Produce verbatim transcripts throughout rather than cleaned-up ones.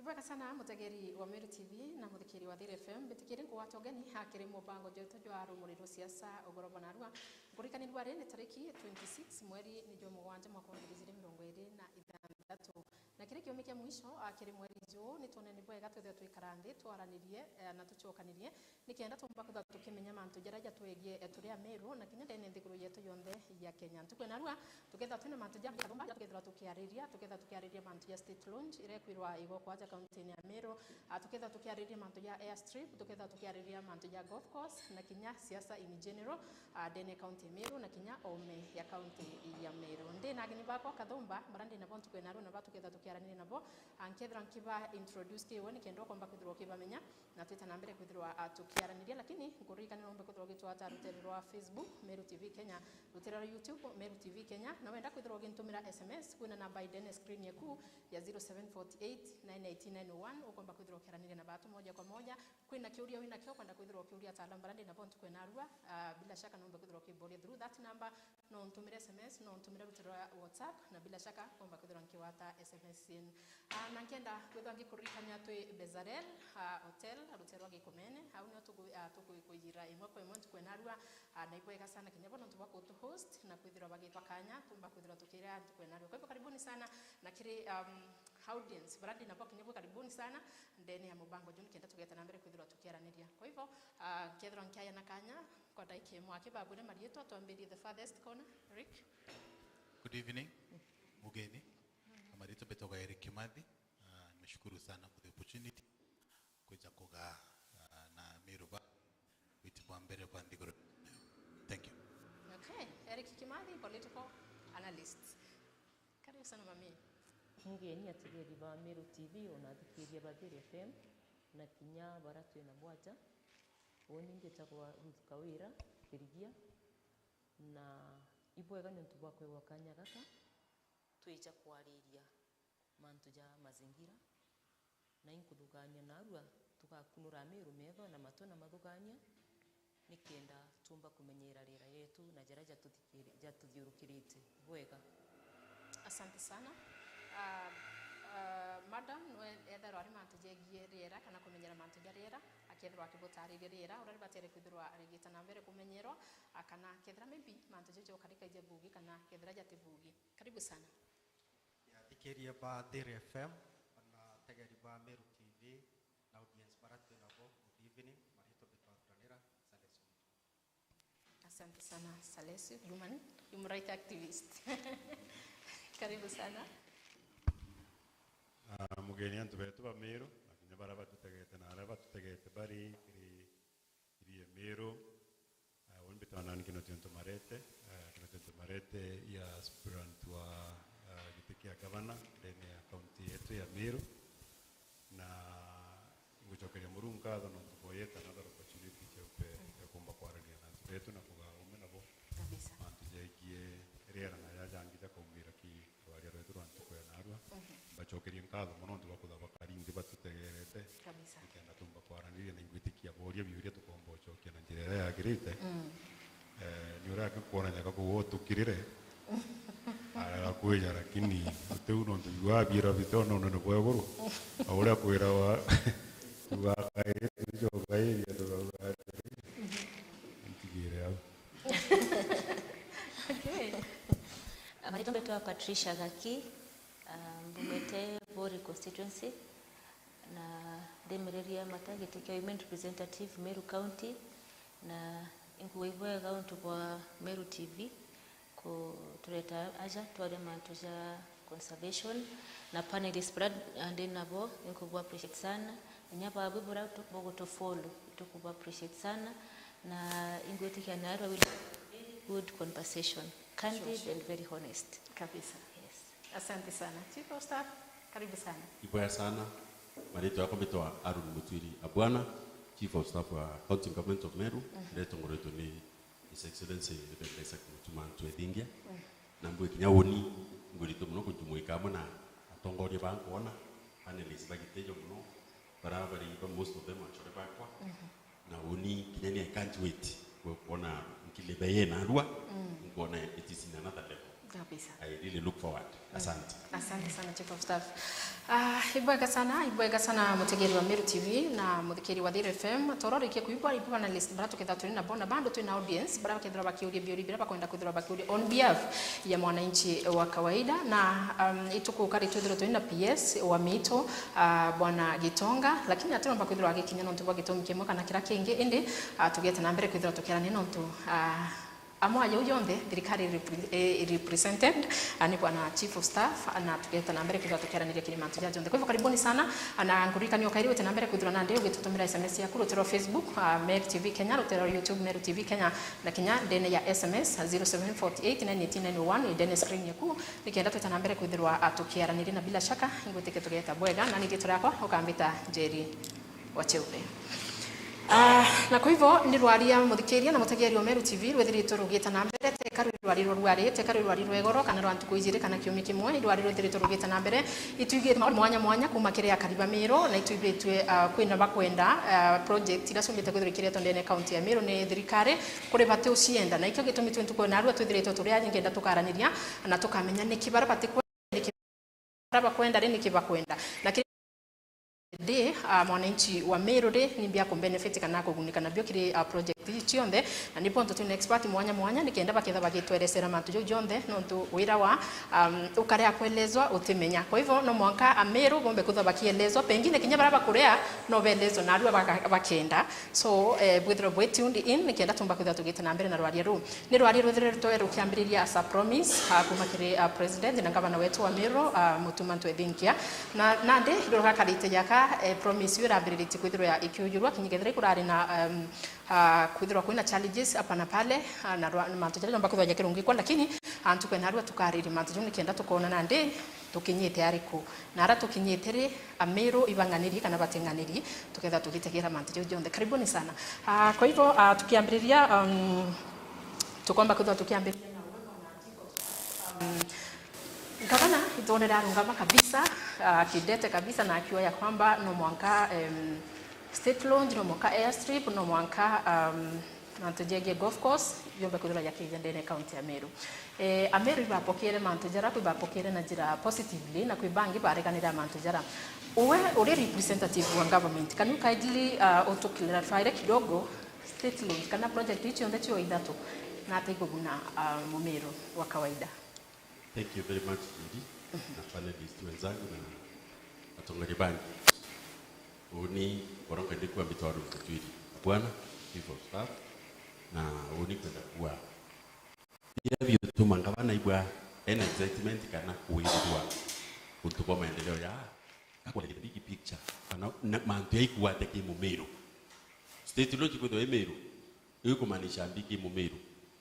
Bwega sana, mutegeri wa Meru T V na muthikiri wa Thiri F M. Mbitikiri nkugwata ugeni akiri mubango jwetu jwa rumuri rwa siasa ugoro bwa narua. Nkuririkania rwari ni tariki twenty-six, mweri ni jwa mugwanja, mwaka wa ngiri igiri mirongo iri na ithanthatu. Na kiri kiumi kia mwisho, ah, kiri mweri juu, ni twone ni bwega twithirwe twikara nthi, twaranirie, eh, na tucokanirie, nikenda tumba kwithirwa tukimenya mantu jaria jatwegie, eh, turi Ameru, na kinya ndene nthiguru yetu yonthe ya Kenya. Ntuku ya narua, tukethirwa twina mantu ja kathumba, tukethirwa tukiariria, tukethirwa tukiariria mantu ja state launch, iria ikwirwa igokwa aja kaunti-ini ya Meru. Ah, tukethirwa tukiariria mantu ja airstrip, tukethirwa tukiariria mantu ja golf course, na kinya siasa in general, ah, ndene ya kaunti ya Meru, na kinya ome ya kaunti ya Meru. Ndi na ageni bakwa kathumba, baria ndi nabo ntuku ya narua, na ba tukethirwa tukiaraniria nabo, ah, nkethirwa nkiba introduce kiwe, nikenda ukomba kwithirwa ukibamenya, na twita na mbere kwithirwa, ah, tukiaraniria, lakini nkuririkania no umbe kwithirwa ugitwata rutere rwa Facebook, Meru T V Kenya, rutere rwa YouTube, Meru T V Kenya, na wenda kwithirwa ugintumira S M S, kwina namba idene screen yaku ya zero seven four eight nine eight nine one, ukomba kwithirwa ukiaraniria na batu moja kwa moja. Kwina kiuria winakio ukwenda kwithirwa ukiuria ataalamu baria ndi nabo ntuku ya narua, ah, bila shaka no umbe kwithirwa ukiboria through that number, no untumire S M S, no untumire rutere rwa WhatsApp, na bila shaka ngomba kwithirwa nkigwata S M S yenu. Ah, na nkenda kwithirwa ngikuririkania twi Bezalel, ah, Hotel, rutere rwa Gikomene, au nio tuku-, ah, tukwiyira imwe kwa imwe ntuku ya narua, ah, na ibwega sana kinya bo nontu bwa kutu host na kwithirwa bagitwa kanya, tumba kwithirwa tukira ntuku ya narua. Kwa hivyo karibuni sana, na kiri, um, audience, baria ndi nabo kinya bwe karibuni sana, ndene ya mubango juu nikenda tugeta na mbere kwithirwa tukiaraniria. Kwa hivyo, ah, kethirwa nkiaya na kanya, kwa ndagika imwe akibabure marietwa, twambirie the farthest corner, Rick. Good evening, mugeni. Kwa marietwa mbetagwa Eric Kimathi. Ah, nimeshukuru sana for the opportunity kuja kuga, ah, na Meru ba witi bwa mbere bwa nthiguru. Thank you. Okay, Eric Kimathi, political analyst. Karibu sana mami. Mugeni, ategeri ba Meru T V, ona athikiria ba Thiri F M, na kinya bara twina bwaja. Uni ngitagwa Ruth Kawira Kirigia, na ibwega niuntu bwa kwigwa kanya gaka twija kwariria mantu ja mazingira, na inkuthugania narua tugakunura Meru metho na matu na mathugania, nikenda tumba kumenyera riera rietu na jaria jatuthikiri-, jatuthiurukirite bwega. Asante sana. Ah, ah, madam, we ethirwa ari mantu jegie riera kana kumenyera mantu ja riera, akethirwa akibutariria riera, uria ribatere kwithirwa rigita na mbere kumenyerwa, ah, kana kethira maybe mantu jau jokarika ije bugi kana kethira jati bugi. Karibu sana. Ya, athikiria ba Thiri F M, na ategeri ba Meru T V, na audience bara twi nabo, good evening, marietwa mbetwa Thuranira Salesu. Asante sana, Salesu, human, human rights activist. Karibu sana. Ah, mugeni, antu betu ba Meru, na kinya bara batutegete na aria batutegete bari kiri Iri Meru, ah, uni mbitwa nani Kinoti Ntumarete, ah, Kinoti Ntumarete ya aspirant wa, ah, giti kia gavana ndene ya kaunti yetu ya Meru. Na ngucokeria Murungu nkatho nontu bwa yet another opportunity ya kumbe-, ya kumba kwarania na antu betu na kugaa ume nabo. Kabisa. Mantu jegie riera na jaja jangi jakaumira ki rwaria rwetu rwa ntuku ya narua. Mhm. Mbacokerie nkatho mono nontu bwa kuthabakari nthi batutegerete. Kabisa. Nikenda tumba kwaraniria na ingwitikia boria biuria tukomba ucokia na njira iria yagirite. Mm. Eh, ni uria aki kwonania ka kugutukirire. Arega kwija, lakini utiu nontu biuga biira bito na unene bwa iguru. Na uria kwirawa, tugakai, tucokai, tugakai. Ntigire au. Okay. Maritwa mbetwa Patricia Gaki, ah, mbumite Buri constituency, na ndemereria mata giti kia women representative Meru County, na inkuga ibwega untu bwa Meru T V kutureta aja twaria mantu ja conservation, na panelists bara ndi nabo inkubu appreciate sana, inya babwi bura tu-, bugutu follow itukubu appreciate sana, na ingwitikia nairwa will be very good conversation, candid and very honest. Kabisa. Yes. Asante sana. Chief of Staff, karibu sana. Ibwega sana. Maritwa yakwa mbitwa Aaron Mutwiri Abwana, Chief of Staff wa County Government of Meru, mhm, iria itongoretwe ni His Excellency Rigathi Gachagua Mutuma Ntwethingia. Mm. Na mbwi kinya uni, ngwirite mono kunjumuika amwe na atongoria ba nkwona, panelists bagiteja mono, bara bari ba most of them achore bakwa. Mhm. Na uni kinya ni I can't wait ku-, kuona nkilibe ye narua, mm, nkwona it is in another level. Kabisa. I really look forward. Asante. Asante sana, Chief of Staff. Ah, ibwega sana, ibwega sana mutegeri wa Meru T V na muthikiri wa Thiri F M. Tororikia kuigua ibwa na list bara tukethira turi na bona bando twina audience bara bakethira bakiuria biuria bira bakwenda kwithirwa bakiuria on behalf ya mwananchi wa kawaida, na um, itukuka ri twithirwa twina P S wa mitu, uh, bwana Gitonga, lakini atiromba kwithirwa agikinya nontu bwa gitumi kimwe kana kira kingi, indi uh, tugete na mbere kwithirwa tukiarania nontu uh, amwe ya jau jonthe thirikari iri repre- i- i represented, ah, ni bwana chief of staff, ah, na tugeta na mbere kwithirwa tukiaraniria kiri mantu ja jonthe. Kwa hivyo karibuni sana, ah, na nkuririkania ukairi wite na mbere kwithirwa nandi ugitutumira S M S yaku rutere rwa Facebook, ah, Meru T V Kenya, rutere rwa YouTube Meru T V Kenya, na kinya ndene ya S M S zero seven forty eight nine eighteen nine oh one, ndene screen yaku, nikenda twita na mbere kwithirwa, ah, tukiaraniria, na bila shaka ingwitikia tugeta bwega, na ni ritwa riakwa ukambita Njeri wa Cheupe. Ah, na kwa hivyo ni rwaria muthikiria na mutegeri wa Meru T V rwithiritwe rugite na mbere, teka rwi rwari rwa rwari, teka rwi rwari rwa igoro, kana rwa ntuku ijiri, kana kiumia kimwe, i rwari rwithiritwe rugite na mbere. Itwigite mauri mwanya mwanya kuma kiri akari ba Meru, na itwigitwe, ah, kwina bakwenda, ah, project ira ciumbite kwithirwa ikiretwo ndene kaunti ya Meru ni thirikari kuri bati ucienda, na ikio gitumi twi ntuku narua twithiritwe turi aja ngenda tukaraniria na tukamenya niki bara bati kwe-, niki bara bakwenda, ri niki bakwenda, na kiri ndi, ah, mwananchi wa Meru ri, ni mbia ku benefit kana kugunika nabio kiri, ah, project ii cionthe, na ni bonthe twina expert mwanya mwanya, nikenda baketha bagitweresera mantu jau jonthe, nontu wira wa, um, ukarea kuelezwa utimenya. Kwa hivyo, no mwanka Ameru bombe kwithwa bakielezwa, pengine kinya bara bakurea no belezwa narua baka-, bakenda. So, eh, bwithirwe bwi tuned in, nikenda tumba kwithwa tugite na mbere na rwaria ruu. Ni rwaria rwithiritwe rukiambiriria as a promise, ah, kuma kiri, ah, president na ngavana wetu wa Meru, ah, Mutuma Ntwethinkia. Na nandi rugakarite jaka, eh, promise iu irambiriritie kwithirwa ya ikiujurwa, kinya kethira ikurari na, um, ah, kwithirwa kwina challenges hapa na pale, ah, na rwa-, na mantu jaria jomba kwithirwa jakirungikwa, lakini, ah, ntuku ya narua tukariria mantu jau nikenda tukona nandi tukinyite ariku. Na ara tukinyite ri, Ameru ibang'aniri kana bating'aniri, tukethira tugitegera mantu jau jonthe. Karibuni sana. Ah, kwa hivyo, ah, tukiambiriria, um, tukomba kwithirwa tukiambiriria na uwe bwana Chief of Staff. Um, gavana itone riarungama kabisa, ah, akindete kabisa na akiuga ya kwamba no mwanka, um, state launch, no mwanka airstrip, no mwanka, um, mantu jegie golf course, yombe kwithirwa jakija ndene kaunti ya Meru. Eh, Ameru ibapokere mantu jara, kwi bapokere na njira positively, na kwi bangi bareganire mantu jara. Uwe uri representative wa government, can you kindly, uh, utu clarify kidogo, state launch kana project ii cionthe cio ithatu, na ata ikuguna, uh, Mumeru wa kawaida? Thank you very much, Judy, na panelists wenzangu na atongoria bangi. Uni borongo ndi kuwa mbitwa Ruthutuiri. Bwana, Chief of Staff, na uni kwenda kuwa Biria biutuma ngavana aigua ena excitement kana kuwirirwa untu bwa maendeleo ya, akwona the big picture, kana na mantu yaikuate ki Mumiru. State launch kwithirwa i Miru, ikumaanisha mbi ki Mumiru.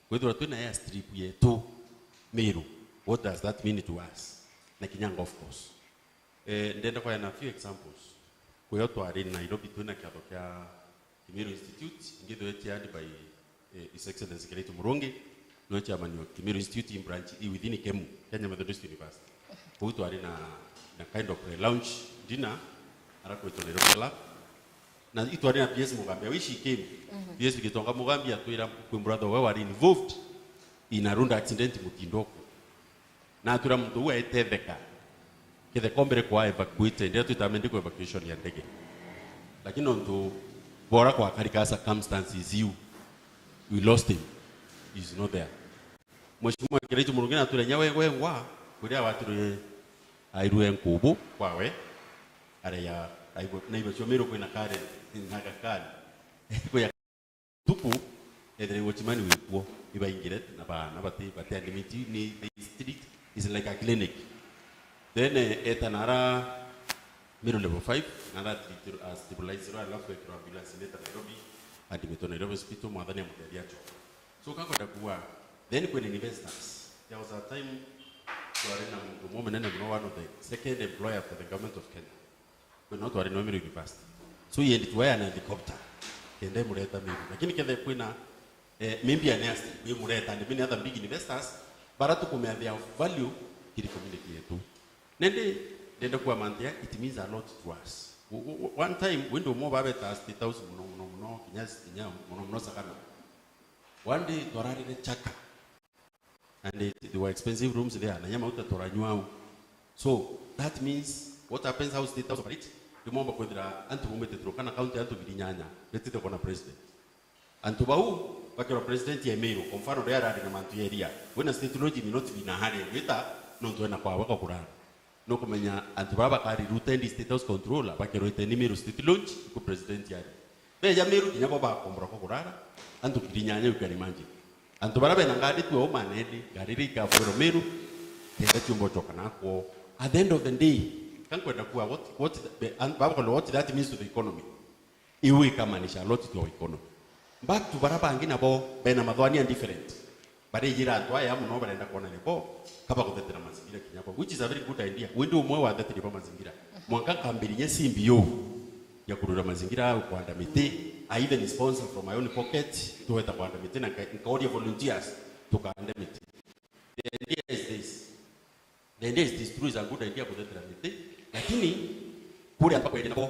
Kwithirwa twina airstrip yetu Miru, what does that mean to us? Na kinya golf course. Eh, ndenda kuheana a few examples. Kwio twari Nairobi twina kiatho kia Kimiru Institute, ingithwe chaired by, eh, His Excellency Kiraitu Murungi, niwe chairman wa Kimiru Institute in branch i within Kemu, Kenya Methodist University. Kuu twari na, na kind of pre-launch dinner, ara kwitwa Nairobi Club. Na itwari na P S Mugambia, wishi Kemu. P S Gitonga Mugambia atwira kwi brother we wari involved in a road accident Mutindoku. Na atwira muntu uu aitetheka. Ketheka ombere kwa evacuate, ndiria twitaga medical evacuation ya ndege. Lakini nontu bora kwakarika circumstances iu, we lost him. He is not there. Mheshimiwa Kiraitu Murungi natwira inya we wengwa, kuria watirwe airwe nkubu kwawe, areya, aigwa, na ibacio Miru kwina Karen, na Aga Khan. Kuya tuku, ethire watchman wikuo, ibaingire na baana bati, bati admit ni, ni strict, is like a clinic. Then, eh, eta nara Miru level five, nara treat-, a stabilize-rwa, alafu ekirwa ambulance neta Nairobi, admitwa Nairobi hospital, mwathani amutethia achoka. So, kakwenda kuwa, then kwina investors. There was a time, twari na muntu umwe munene muno, one of the second employer for the government of Kenya. Kwina twari no Miru University. So, he had to hire an helicopter. Kenda imureta Miru. Lakini kethe kwina, eh, maybe an airstrip, imureta, and many other big investors, bara tukumea their value kiri community yetu. Nende, ndenda kuwa manthia, it means a lot to us. O-, o-, o-, one time, wendo mo babeta State House muno, muno, muno, kinya, kinya, muno, muno Sagana. One day, twararire Chaka. And it, they were expensive rooms there, na nyama uta turanywa au. So that means what happens, how State House operates, rimwe omba kwithira antu baumite Turkana County, antu ngiri inyanya, betite kwona president. Antu bau bakerwa president ya Meru, kwa mfano, riria arari na mantu ya iria, wina State Lodge ni not bina hali gwita, nontu ena kwawe kwa kurara. Nukumenya antu bara bakari rooted State House controller, bakerwa iteni Meru State Lodge, ku president yari. Beja Meru, kinya bo bakombora kwa kurara, antu ngiri inyanya, you can imagine. Antu bara bena ngari tu au manene, ngari iria ikabwirwa Meru, kenda ciumba ucoka nakwo. At the end of the day, kankwenda kuwa what, what, the, an-, baba, what that means to the economy. Iu ikamaanisha a lot to our economy. Back to bara bangi nabo bena mathwani ya different. Barijira antu aya mono barenda kwona ni bo, kaba guthetera mazingira kinya bo, which is a very good idea. Wendi umwe wa atheteri ba mazingira. Mwanka nkambiriria simbi yo ya kurura mazingira au kwanda miti. I even sponsor from my own pocket, tuweta kwanda miti na nka-, nkauria volunteers tukande miti. The idea is this. The idea is this, true, is a good idea kuthetera miti, lakini kuria antu bakwendia nabo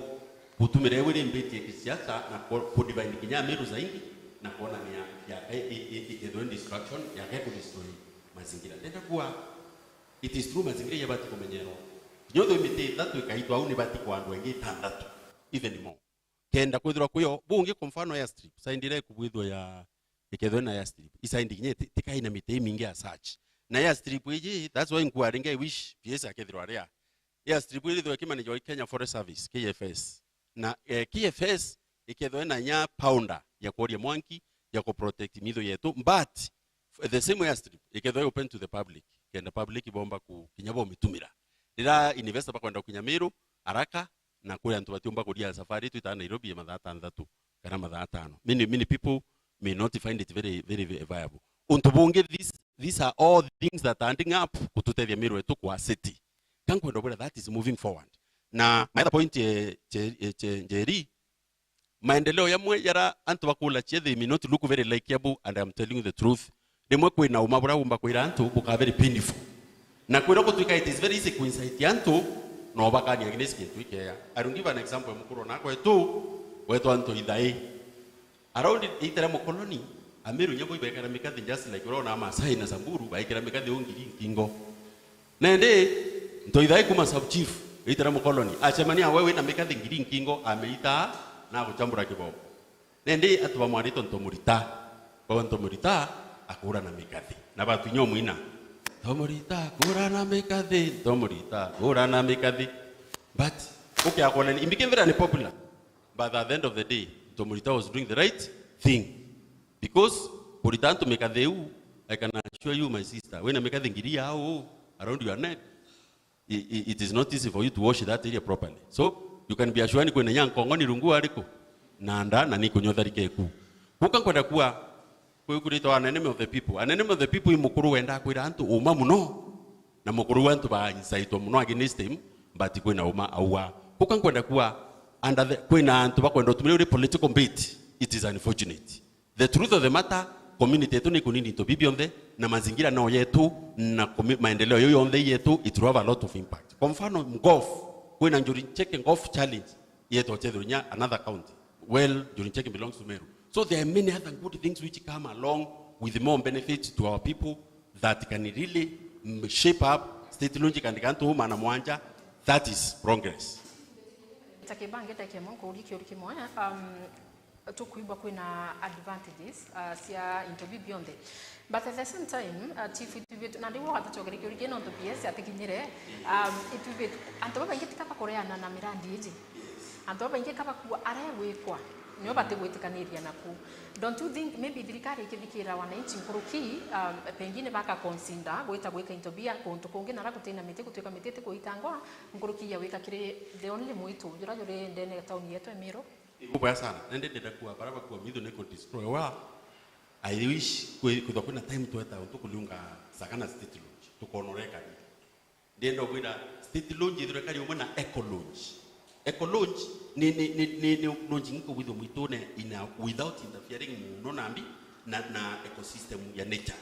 gutumira iwe ri mbiti ya kisiasa na ku, ku divide kinya Meru zaidi na kuona ni ya, ya, i, i, i, ikethwe destruction, ya ke ku destroy mazingira. Ndenda kuwa, it is true, mazingira yabati kumenyerwa. Kinya ethwe miti ithatu ikaitwa au, ni bati kwa antu aingi itandatu, even more. Kenda kwithirwa kwio bungi, kwa mfano airstrip, side iria ikubwithwa ya, ikethwe na airstrip, i side kinya iti-, tikai na miti imingi ya such. Na airstrip iji, that's why nkuaringa, I wish P S akethirwa aria. Airstrip iji ithwe ikimanagwa i Kenya Forest Service, K F S. Na, eh, K F S ikethwe na nya powder ya kuoria mwanki, ya ku protect mitho yetu, but the same airstrip ikethwe open to the public, kenda public bomba ku, kinya bomitumira. Rira investor bakwenda kukinya Meru, haraka, na kuri antu batiumba kuria safari twita Nairobi ya mathaa atanthatu kana mathaa atano. Many, many people may not find it very, very, very viable. Untu bungi, these, these are all things that are adding up kututethia Meru yetu kwa city. Kankwenda ubwira that is moving forward. Na my other point, eh, je-, eh, je-, Njeri, maendeleo yamwe yara antu bakula cia, they may not look very likeable, and I am telling you the truth. Rimwe kwina uma buria umba kwira antu buka very painful. Na kwira gutwika it is very easy ku incite antu, no bakani against kintu ikeya. I will give an example, mukuru na kwetu, wetwa antu ithai. Around itera mukoloni, Ameru nyabo ibekara mikathi just like urona Amasai na Samburu, baikira mikathi ungiri nkingo. Nende, ntoithai kuma sub chief, itera mukoloni, acemania we wina mikathi ngiri nkingo, ameita na aguchambura kiboko. Nende atu bamwarite ntomurita, baba ntomurita akura na mikathi. Na batu inya omwina. Ntomurita akura na mikathi, ntomurita akura na mikathi. But, okay, akwona ni, imbike mvira ni popular. But at the end of the day, ntomurita was doing the right thing. Because kurita antu mikathi iu, I can assure you, my sister, wina mikathi ngiri yao around your neck, i-, i-, it is not easy for you to wash that area properly. So, you can be assured kwina nya nkongoni rungu ariku, na nda, na ni kunywa tharika iku. Kuka nkwenda kuwa, kwi kuritwa an enemy of the people. An enemy of the people i mukuru wenda kwira antu uma muno, na mukuru wa antu ba incite muno against him, but kwina uma aua. Kuka nkwenda kuwa, under the, kwina antu bakwenda utumire uri political bait, it is unfortunate. The truth of the matter, community yetu ni kunini into bibionthe, na mazingira no yetu, na commu-, maendeleo yo yonthe yetu, it will have a lot of impact. Kwa mfano, golf, kwina Njuri Ncheke Golf Challenge, yetu ochethwe nya another county. Well, Njuri Ncheke belongs to Meru. So there are many other good things which come along with more benefits to our people that can really, mm, shape up State Lodge and Kantu Home and Mwanja. That is progress. Takibangite kimwe nkuuria kiuri kimwe, um, tukwigua kwina advantages, uh, cia into bibionthe. But at the same time, uh, chief, ithubitu, na ndiwa watucokeria kiuri kii nontu P S atikinyire, um, ithubitu, antu babaingi tika bakureana na mirandi iji. Antu babaingi kabakua aregwikwa, nio batigwitikaniria naku. Don't you think maybe thirikari ikithikira wananchi nkuruki, um, pengine baka consider gwita gwika into bia kuntu kungi nara gutina miti, gutwika miti itikuitangwa, nkuruki ya wika kiri the only mwitu jura juri ndene ya town yetu ya Meru? Ni bubwega sana. Nende ndenda kuwa, bara bakuwa mitho ni ku destroy wa. I wish kwi-, kwithwa kwina time tweta untu kuliunga Sagana State Lodge. Tukonoreka ni. Ndenda kwira State Lodge ithire kari umwe na Eco Lodge. Eco Lodge ni, ni, ni, ni, ni lodge ingi kubwithwa mwitune in a, without interfering muno nambi na, na ecosystem ya nature.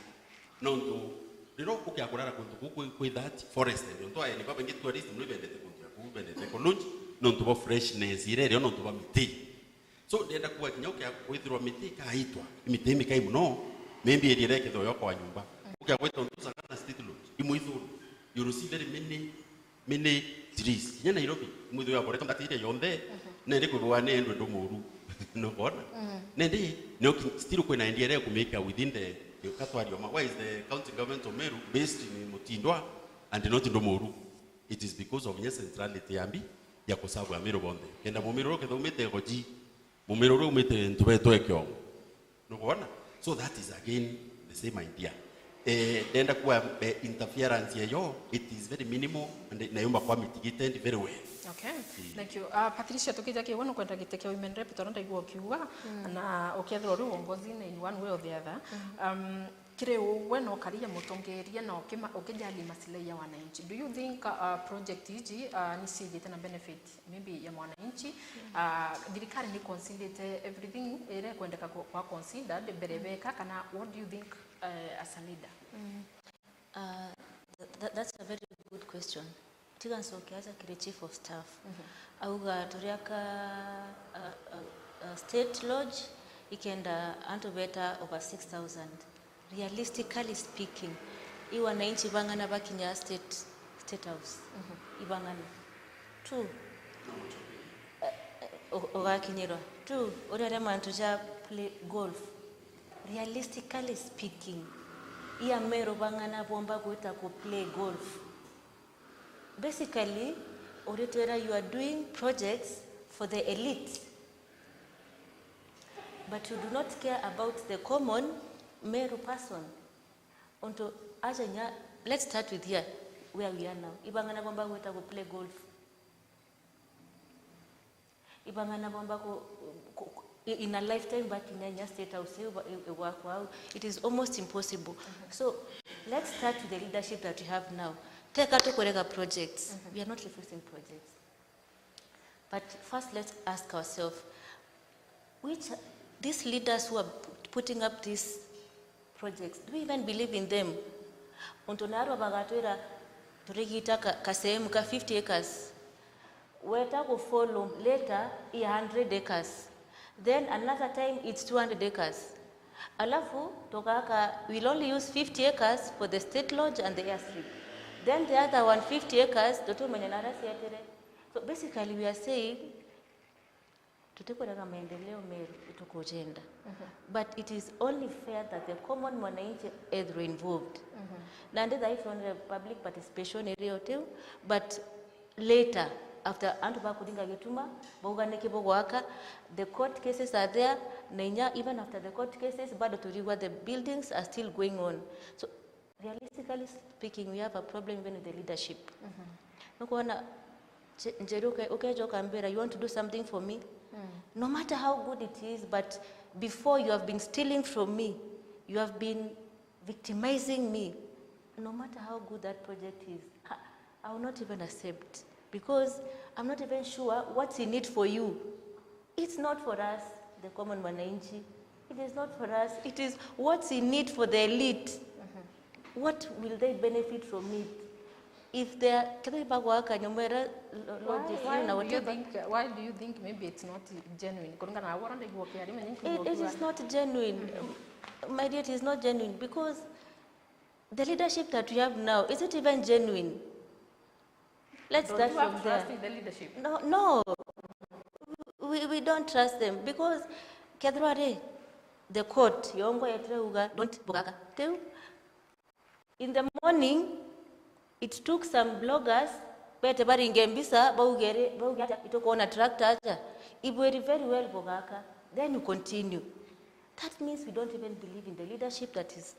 Nontu, riria ukia kurara kuntu kuu kwi, kwi that forest, nontu aeni babaingi tourist muno ibendete kuntu ya kuu, bendete Eco Lodge, nontu bwa freshness iria irio, nontu bwa miti. So, ndenda kuga kinya ukia kwithirwa miti ikaitwa, miti imikai muno, maybe area iria ikethirwa yokwa nyumba. Ukia gwita untu usaga na state lodge. Imwithuru. You will see very many, many trees. Kinya Nairobi, imwithuru ya forest that area yonthe, nende kwibwa ni endwe ndu muru. Nukwona? Nende, no ki-, still kwina endia ria kumika within the, the katwari oma. Why is the county government of Meru based in Mutindwa and not ndu muru? It is because of nye centrality ya mbi ya kusavu Amiru bonthe. Kenda Mumiru uria ukethomete goji, Mumiru uria umite ntu betwe kiongo. Nukwona? So that is again the same idea. Eh, ndenda kuwa, eh, interference yeyo, it is very minimal and na yumba kwa mitigated very well. Okay. Thank you. Uh, Patricia, tukija kiwa nukwenda gite kia women rep, toro ndaigua ukiuga, na ukethirwa uri uongozini in one way or the other. Um, kiri u we no karia mutongeria na ukima-, ukijali maslahi ya wananchi. Do you think, uh, project iji, uh, ni ciijite na benefit maybe ya mwananchi? Uh, thirikari ni considerate everything ire kwendeka kwa, kwa considered mbere beka, kana what do you think, uh, as a leader? Uh, th-, th-, that's a very good question. Tiga ncoke aja kiri chief of staff. Auga turiaka a, a, a state lodge ikenda antu beta over six thousand. Realistically speaking, i wananchi bang'ana bakinya state, state house? Ibang'ana? Two. Eh, eh, u-, ugakinyirwa. Two, uri aria mantu ja play golf. Realistically speaking, i Ameru bang'ana bomba gwita ku play golf? Basically, uritwira you are doing projects for the elite, but you do not care about the common Meru person. Untu aja inya, let's start with here, where we are now. Ibang'ana bomba gwita ku play golf? Ibang'ana bomba ku, ku, ku, in a lifetime bakinya inya state house iu ba-, i-, igwakwa au. It is almost impossible. So, let's start with the leadership that we have now. Teka tukurega projects. We are not refusing projects. But first, let's ask ourselves, which, these leaders who are put-, putting up these projects, do we even believe in them? Untu narua bagatwira turigita ka, kasehemu ka fifty acres. Weta ku follow later i a hundred acres. Then another time it's two hundred acres. Alafu, tugaka, we'll only use fifty acres for the state lodge and the airstrip. Then the other one fifty acres, tutumenya naria cietire. So basically we are saying, tutikurega maendeleo Meru, itukujenda. But it is only fair that the common mwananchi ethirwe involved. Nandi thaai twonere public participation iri o tiu, but later, after antu bakuringa gituma, bauga niki bugwaka, the court cases are there, na inya even after the court cases, bado turigwa the buildings are still going on. So, realistically speaking, we have a problem even with the leadership. Nukwona, Nje-, Njeri, uke-, ukeja ukambira, "You want to do something for me?" No matter how good it is, but before you have been stealing from me, you have been victimizing me, no matter how good that project is, I, I will not even accept, because I'm not even sure what's in it for you. It's not for us, the common mwananchi. It is not for us. It is what's in it for the elite. What will they benefit from it? If they are, kethira bagwaka nyomba iria lo-, lodges na whatever. Why do you think maybe it's not genuine? Kuringana na wara ndaigua ukiaria, menya. It, it is not genuine. My dear, it is not genuine because the leadership that we have now, is it even genuine? Let's start from there. Don't you have trust in the leadership? No, no. We, we don't trust them because kethirwa ri, the court yongo yetire uga, "Don't bugaka." Tiu. In the morning, it took some bloggers, bete baringe mbica, bauge ri, bauge atia, "Itukwona tractor aja." Ibwiri very well bugaka. Then you continue. That means we don't even believe in the leadership that is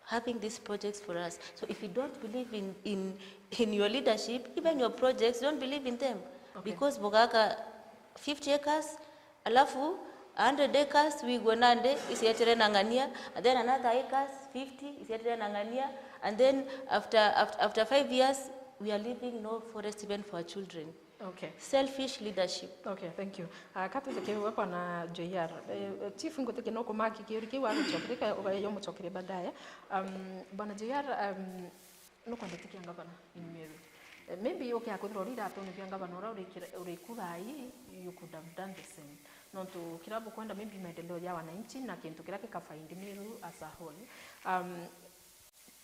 having these projects for us. So if you don't believe in, in, in your leadership, even your projects, don't believe in them. Okay. Because bugaka fifty acres, alafu a hundred acres wigwe nandi isietire na ng'ania, and then another acres, fifty, isietire na ng'ania, and then after, after, after five years, we are leaving no forest even for our children. Okay. Selfish leadership. Okay, thank you. Uh, ka twite kiu bwana J R. Eh, Chief, ngutikia no kumaki kiuri kiu agucokeria, ka ugayo mucokerie baadaye. Um, bwana J R, um, nukwendete kia ngavana in Meru. Eh, maybe ukiakwithirwa uri iratune bia ngavana uria uri kira-, uri ku thaa ii, you could have done the same. Nontu kira bukwenda maybe maendeleo ya wananchi na kintu kiria gikafaidi Meru as a whole. Um,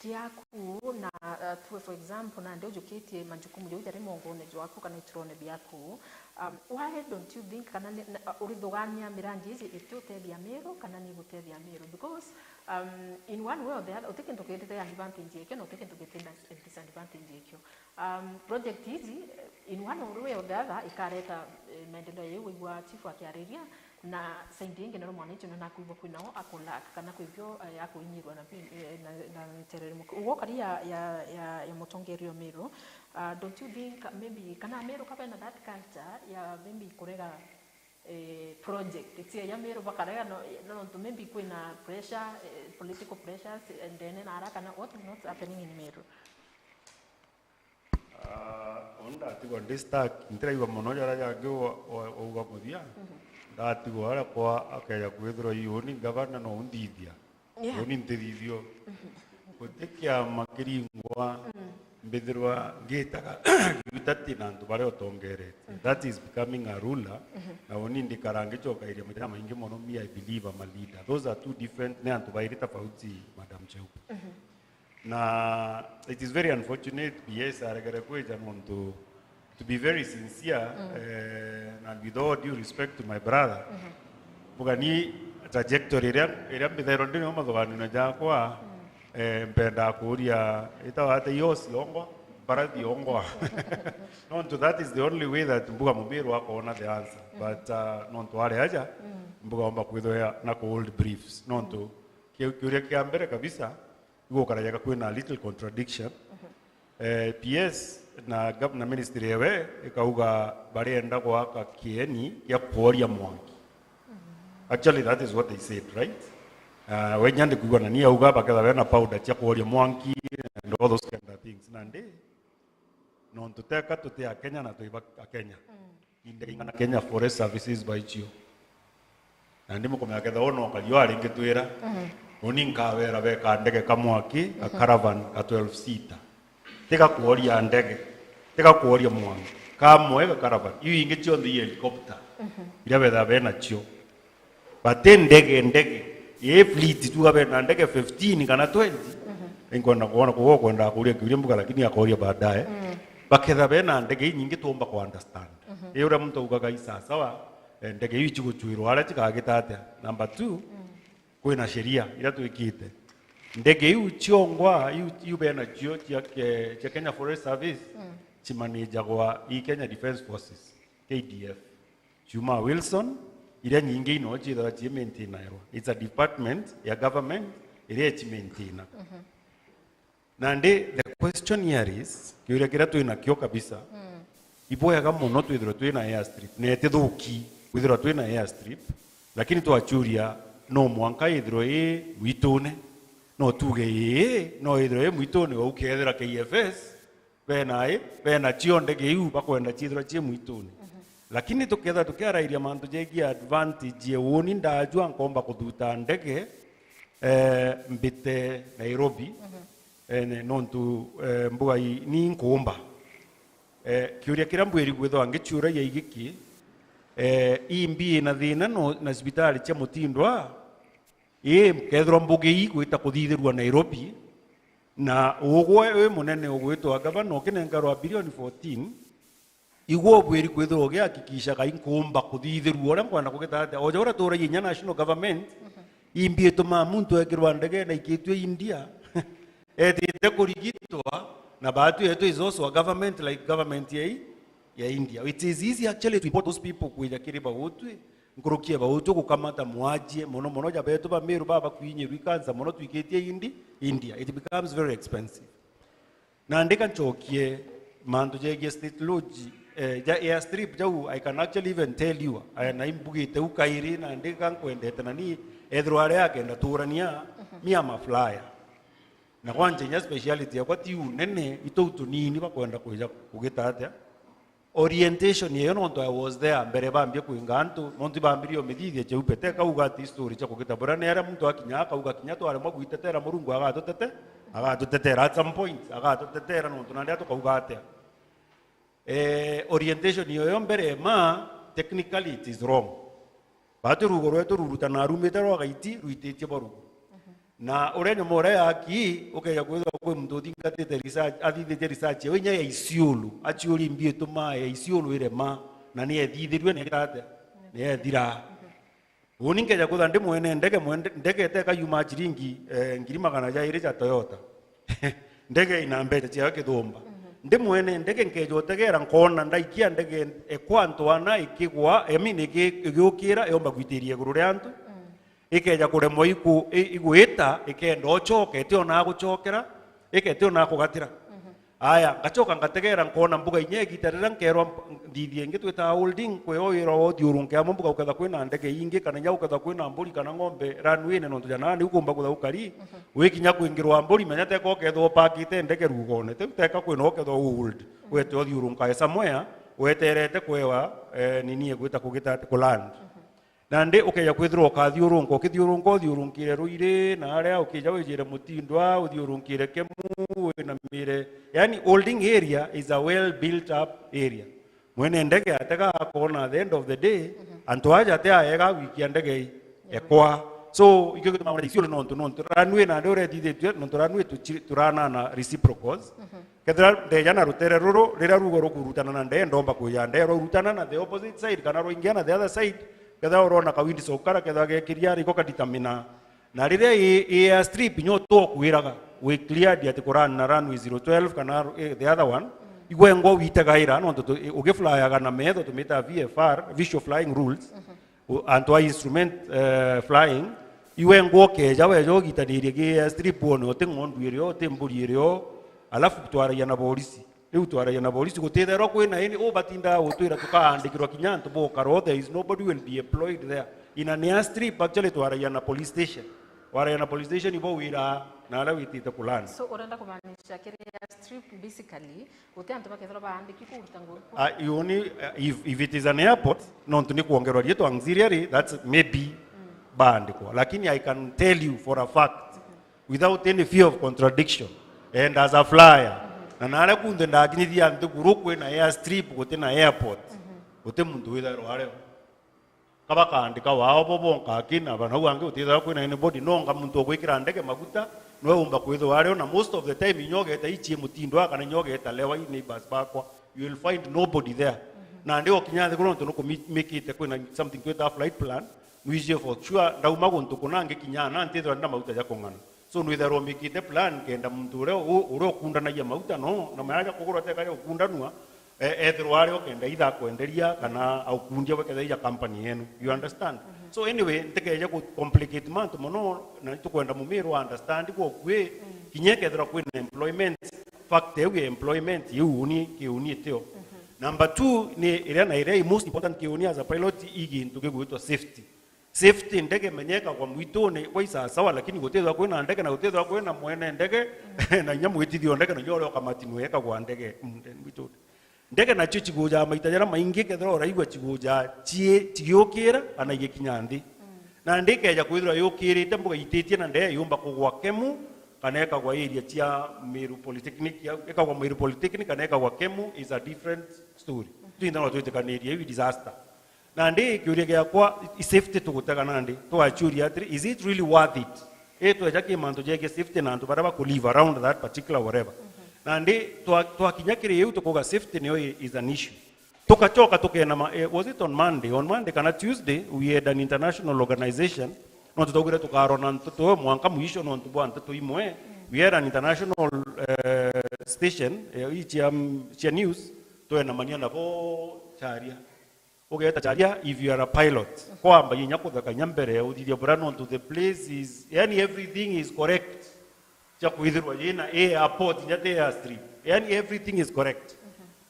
kiaku na, uh, tuwe for example, nandi ujukitie majukumu jau jari mongone jwaku kana iturone biaku, um, why don't you think kana ni- na- uh, urithugania mirangi iji itiutethia Meru kana ni igutethia Meru? Because, um, in one way or the other, uti kintu gitite advantage ikio na uti kintu gitite dis- disadvantage ikio. Um, project iji, in one way or the other, ikareta, eh, maendeleo jau waigua chief akiariria, na side ingi nero mwananchi nona akwigua kwinao akulack kana kwibio, eh, akuinyirwa na, pi- eh, na, na miterere muki. Ugo kari ya, ya, ya, ya mutongeria o Meru, uh, don't you think maybe kana Meru kabena that culture ya maybe kurega, eh, project cia ya Meru bakarega no, no nontu maybe kwina pressure, eh, political pressures and then na ara kana what is not happening in Meru? Ah, uni ndatigwa ndi stuck, ntiraigua mono jaria jangi wa- wa- wauga muthia. Ndatigwa aria kwa akeja kwithirwa i uni ngavana no undithia. Yeah. Uni ntithithio. Guti kiama kiringwa mbithirwa ngitaga giuta ti na antu baria utongerete. That is becoming a ruler. Na uni ndikara ngicoka iria maita maingi mono, me I believe I'm a leader. Those are two different, ni antu bairi tofauti, Madam Cheupe. Na it is very unfortunate P S aregere kwija nontu, to be very sincere, eh, and with all due respect to my brother, mbuga ni trajectory iria, iria mbithairwa ndi nayo mathuganio jakwa, eh, mpendaa kuuria itawa ate iyo ciongwa, bara ciongwa. Nontu that is the only way that mbuga mumiru akoona the answer. But, uh, nontu ari aja, mbuga omba kwithwa na ku hold briefs. Nontu kiu- kiuria kia mbere kabisa, igukarajaga kwina a little contradiction. Eh, P S na gov-, na ministry ewe ikauga barienda gwaka kieni gia kworia mwanki. Actually, that is what they said, right? Uh, wenya ndi kwigua na ni auga baketha bena powder cia kworia mwanki and all those kind of things. Na ndi, nontu teka tuti a Kenya na twi ba- a Kenya. Indege ing'ana Kenya Forest Services baichio. Na ndi mukumenya ketha wona ukario aringitwira, uni nkawera beka ndege ka mwaki, ka caravan, ka twelve seater. Tiga kworia ndege, tiga kworia mwangi. Kamwe ga caravan, iu ingi cionthe i helicopter. Iria betha bena cio. But ti ndege, ndege. Ii fleet tuga bena ndege fifteen kana twenty. Inkwenda kuona kuga ukwenda kuria kiuria mbuga, lakini akoria baadaye. Baketha bena ndege inyingi tuomba ku understand. Ii uria muntu augaga i sawa sawa, eh, ndege iu iciguchwirwa aria cikagita atia? Number two, kwina sheria iria twikite. Ndege iu ciongwa, iu, iu bena cio cia ke-, cia Kenya Forest Service, cimanijagwa i Kenya Defence Forces, K D F. Ciuma Wilson, iria nyingi ino ciithagwa ciimaintainirwa. It's a department ya government iria icimaintaina. Nandi the question here is, kiuria kiria twinakio kabisa, ibwega mono twithirwe twina airstrip, na itithuki kwithirwa twina airstrip, lakini twachuria no mwanka ithirwe i mwitune, no tuge ii, no ithirwe i mwitune, wau kethira K F S, bena i, bena cio ndege iu bakwenda ciithirwa cii mwitune. Lakini tukethira tukiarairia mantu jegie advantage, uni ndajua nkomba kuthuta ndege, eh, mbite Nairobi, eh, ne-, nontu, eh, mbuga i-, ni nkuumba. Eh, kiuria kiria mbwiri kwithirwa ngiciuragia i giki, eh, imbi ina thina no, na cibitari cia mutindo a, ii, kethirwa mbugi ii gwita kuthithirua Nairobi, na ugwe wi munene ugwitwa gavana ukinenkerwa bilioni fourteen, igwe ubwiri kwithirwa ugihakikisha kai nkuumba kuthithirua uria nkwenda kugita atia. O ja uria turagia inya national government, imbi itumaa muntu ekirwa ndege na ikitue India, etite kurigitwa, na baatu yetu is also a government like government ya i-, ya India. It is easy actually to import those people kwija kiri bautwi, nkuruki ya bautwi gukamata mwajie, mono mono ja betu ba Meru baba kwinyirwa i cancer mono twikitie Indi-, India. It becomes very expensive. Nandi ka ncokie mantu jegie State Lodge, eh, ja airstrip jau, I can actually even tell you, aya na imbugite u kairi, nandi ka nkwendete na ni, ethirwa aria akenda turania, me am a flyer. Na kwanja inya speciality yakwa ti unene, itou tunini bakwenda kwija kugita atia. Orientation iyo nontu I was there mbere bambia kwinga antu, nontu bambirie umithithia Cheupe, teka uga ati story cia kugita bura ni aria muntu akinya akauga kinya twaremwa gwitetera Murungu agatutete-, agatutetera at some point, agatutetera nontu nandi atukauga atia. Eh, orientation iyo yo mbere ma technically it is wrong. Batu rugo rwetu rurutana rumite rwa gaiti rwititie bwa rugo. Na uria nyuma uria yaki, ukeja kwithirwa kwi muntu uthingatite research, athithitie research yawe inya ya Isiolo, aciuria imbi itumaa ya Isiolo irema, na ni ethithirue, ni ekitate, ni ethira. Uni nkeja kwithirwa ndi mwene ndege, mwene ndege ite kayuma ciringi, eh, ngiri magana jairi ja Toyota. Ndege ina mbeca ciayo kithumba. Ndi mwene ndege nkeja utegera, nkona ndaikia ndege ekwa antu ana ikigwa, I mean, iki-, igiukira, yomba gwitiria iguru ria antu. Ikeja kuremwa iku-, i-, igwita, ikenda ucoke, iti ona agucokera, ike iti ona akugatira. Aya, ngacoka ngategera, nkona mbuga inya igita riria nkerwa mp-, nthithie ingi twitaga holding, kwi o wira wa uthiurunke amwe mbuga, ukethwa kwina ndege ingi, kana inya ukethwa kwina mburi kana ng'ombe runway-ine, nontu ja naa niu kumba kwithwa gukari. Wikinya kwingirwa mburi, menya teka ukethwa upakite ndege rugone, tiu teka kwina ukethwa u hold, wete uthiurunkae somewhere, weterete kwewa, eh, nini igwita kugita ati ku land. Nandi ukeja kwithirwa ukathiurunka, ukithiurunka, uthiurunkire Ruiri, na aria ukija wijire Mutindwa, uthiurunkire Kemu, winamire. Yani, holding area is a well built up area. Mwene ndege atega akona at the end of the day, antu aja ati aega gwikia ndege ii, ekwa. So, ikio gituma wona Isiolo nontu, nontu runway nandi urethithitue, nontu runway tuchi-, turanana reciprocals. Kethira ndeja na rutere ruru, riria rugo rukurutana na ndee, ndomba kwija ndee, rwaurutana na the opposite side, kana rwaingia na the other side, kethira urona ka windsock kara, kethira gekiria, riko ka determine. Na riria i, i airstrip, nyo tukwiraga, wi cleared ati kurana na runway zero twelve kana, eh, the other one, igwengwa witegaira, nontu tu-, i-, ugiflyaga na metho, tumitaga V F R, visual flying rules. U-, antu a instrument, eh, flying, iwe ngwa ukeja weja ugitanirie gi airstrip, wone uti ng'ondu irio, uti mburi irio, alafu twaragia na borisi. Riu twaragia na borisi, gutitherwa kwina ini, u batindaga gutwira tukaandikirwa kinya antu bokaro, there is nobody will be employed there. In an airstrip, actually, twaragia na police station. Waragia na police station, ibo wira na aria witite kulani. So, urenda kumaanisha kiri airstrip, basically, guti antu bakethirwa baandiki kuruta ngugi ku? Ah, you only, uh, if, if it is an airport, nontu ni kwongerwa rietwa auxiliary, that's maybe baandikwa. Lakini I can tell you for a fact, without any fear of contradiction, and as a flyer, na naria kunthe ndakinyithia nthiguru kwina airstrip, guti na airport, guti muntu withairwa ario. Ka bakaandika wao bo bonka aki, na banau angi gutithagwa kwina anybody, nonga muntu ugwikira ndege maguta, noe umba kwithirwa ario, na most of the time, inya ugeta ichie Mutindwa, kana inya ugeta Lewa, i neighbors bakwa, you will find nobody there. Nandi ukinya nthiguru, nontu nukumikite kwina something twita flight plan, mwijie for sure, ndauma guntu kuna ngikinya na ntithirwa ndina maguta ja kung'ana. So, nwithairwa umikite plan kenda muntu uria u-, uria ukundanagia mauta no, na maya ja kugurwa teka ja gukundanua, e-, ethirwa ari ukenda either akwenderia kana aukundia we kethira ija company yenu. You understand? So, anyway, ntikeje ku complicate mantu mono, na nitukwenda Mumiru understand gwa ukui, kinya ikethirwa kwina employment, fact iu ya employment iu uni, kiuni itio. Number two, ni iria na iria i most important kiuni as a pilot, i gintu gigwitwa safety. Safety, ndege menyekagwa mwitune gwa isasawa, lakini gutithwa kwina ndege na gutithwa kwina mwene ndege, na inya mwitithio ndege, na inya uria ukamatinua ekagwa ndege, mm, mwitune. Ndege nacio cigujaa maita jaria maingi, kethira uraigua cigujaa cie-, cigiukira kana igikinya nthi. Na ndi ikeja kwithirwa yukirite mbuga ititie na ndee yumba kugwa Kemu, kana ekagwa area cia Meru Polytechnic, ya-, ekagwa Meru Polytechnic, kana ekagwa Kemu is a different story. Twinthe no twitikanirie iu disaster. Nandi kiuria giakwa, i safety tugutega nandi, twaciuria atiri, is it really worth it? I tweja ki mantu jegie safety na antu baria baku live around that particular whatever. Nandi twa-, twakinya kiri iu tukuga safety niyo i-, is an issue. Tukacoka tukena ma-, eh, was it on Monday? On Monday kana Tuesday, we had an international organization. No tutaugire tukarona ntutu mwanka mwisho nontu bwa ntutu imwe. We had an international, eh, station, eh, ii cia, cia news, twenamania nabo charia. Ugeeta charia, if you are a pilot, kwamba inya kutheka inya mbere, uthithia bura nontu the place is, yani everything is correct. Cia kwithirwa yina airport, inya ti airstrip. Yani everything is correct.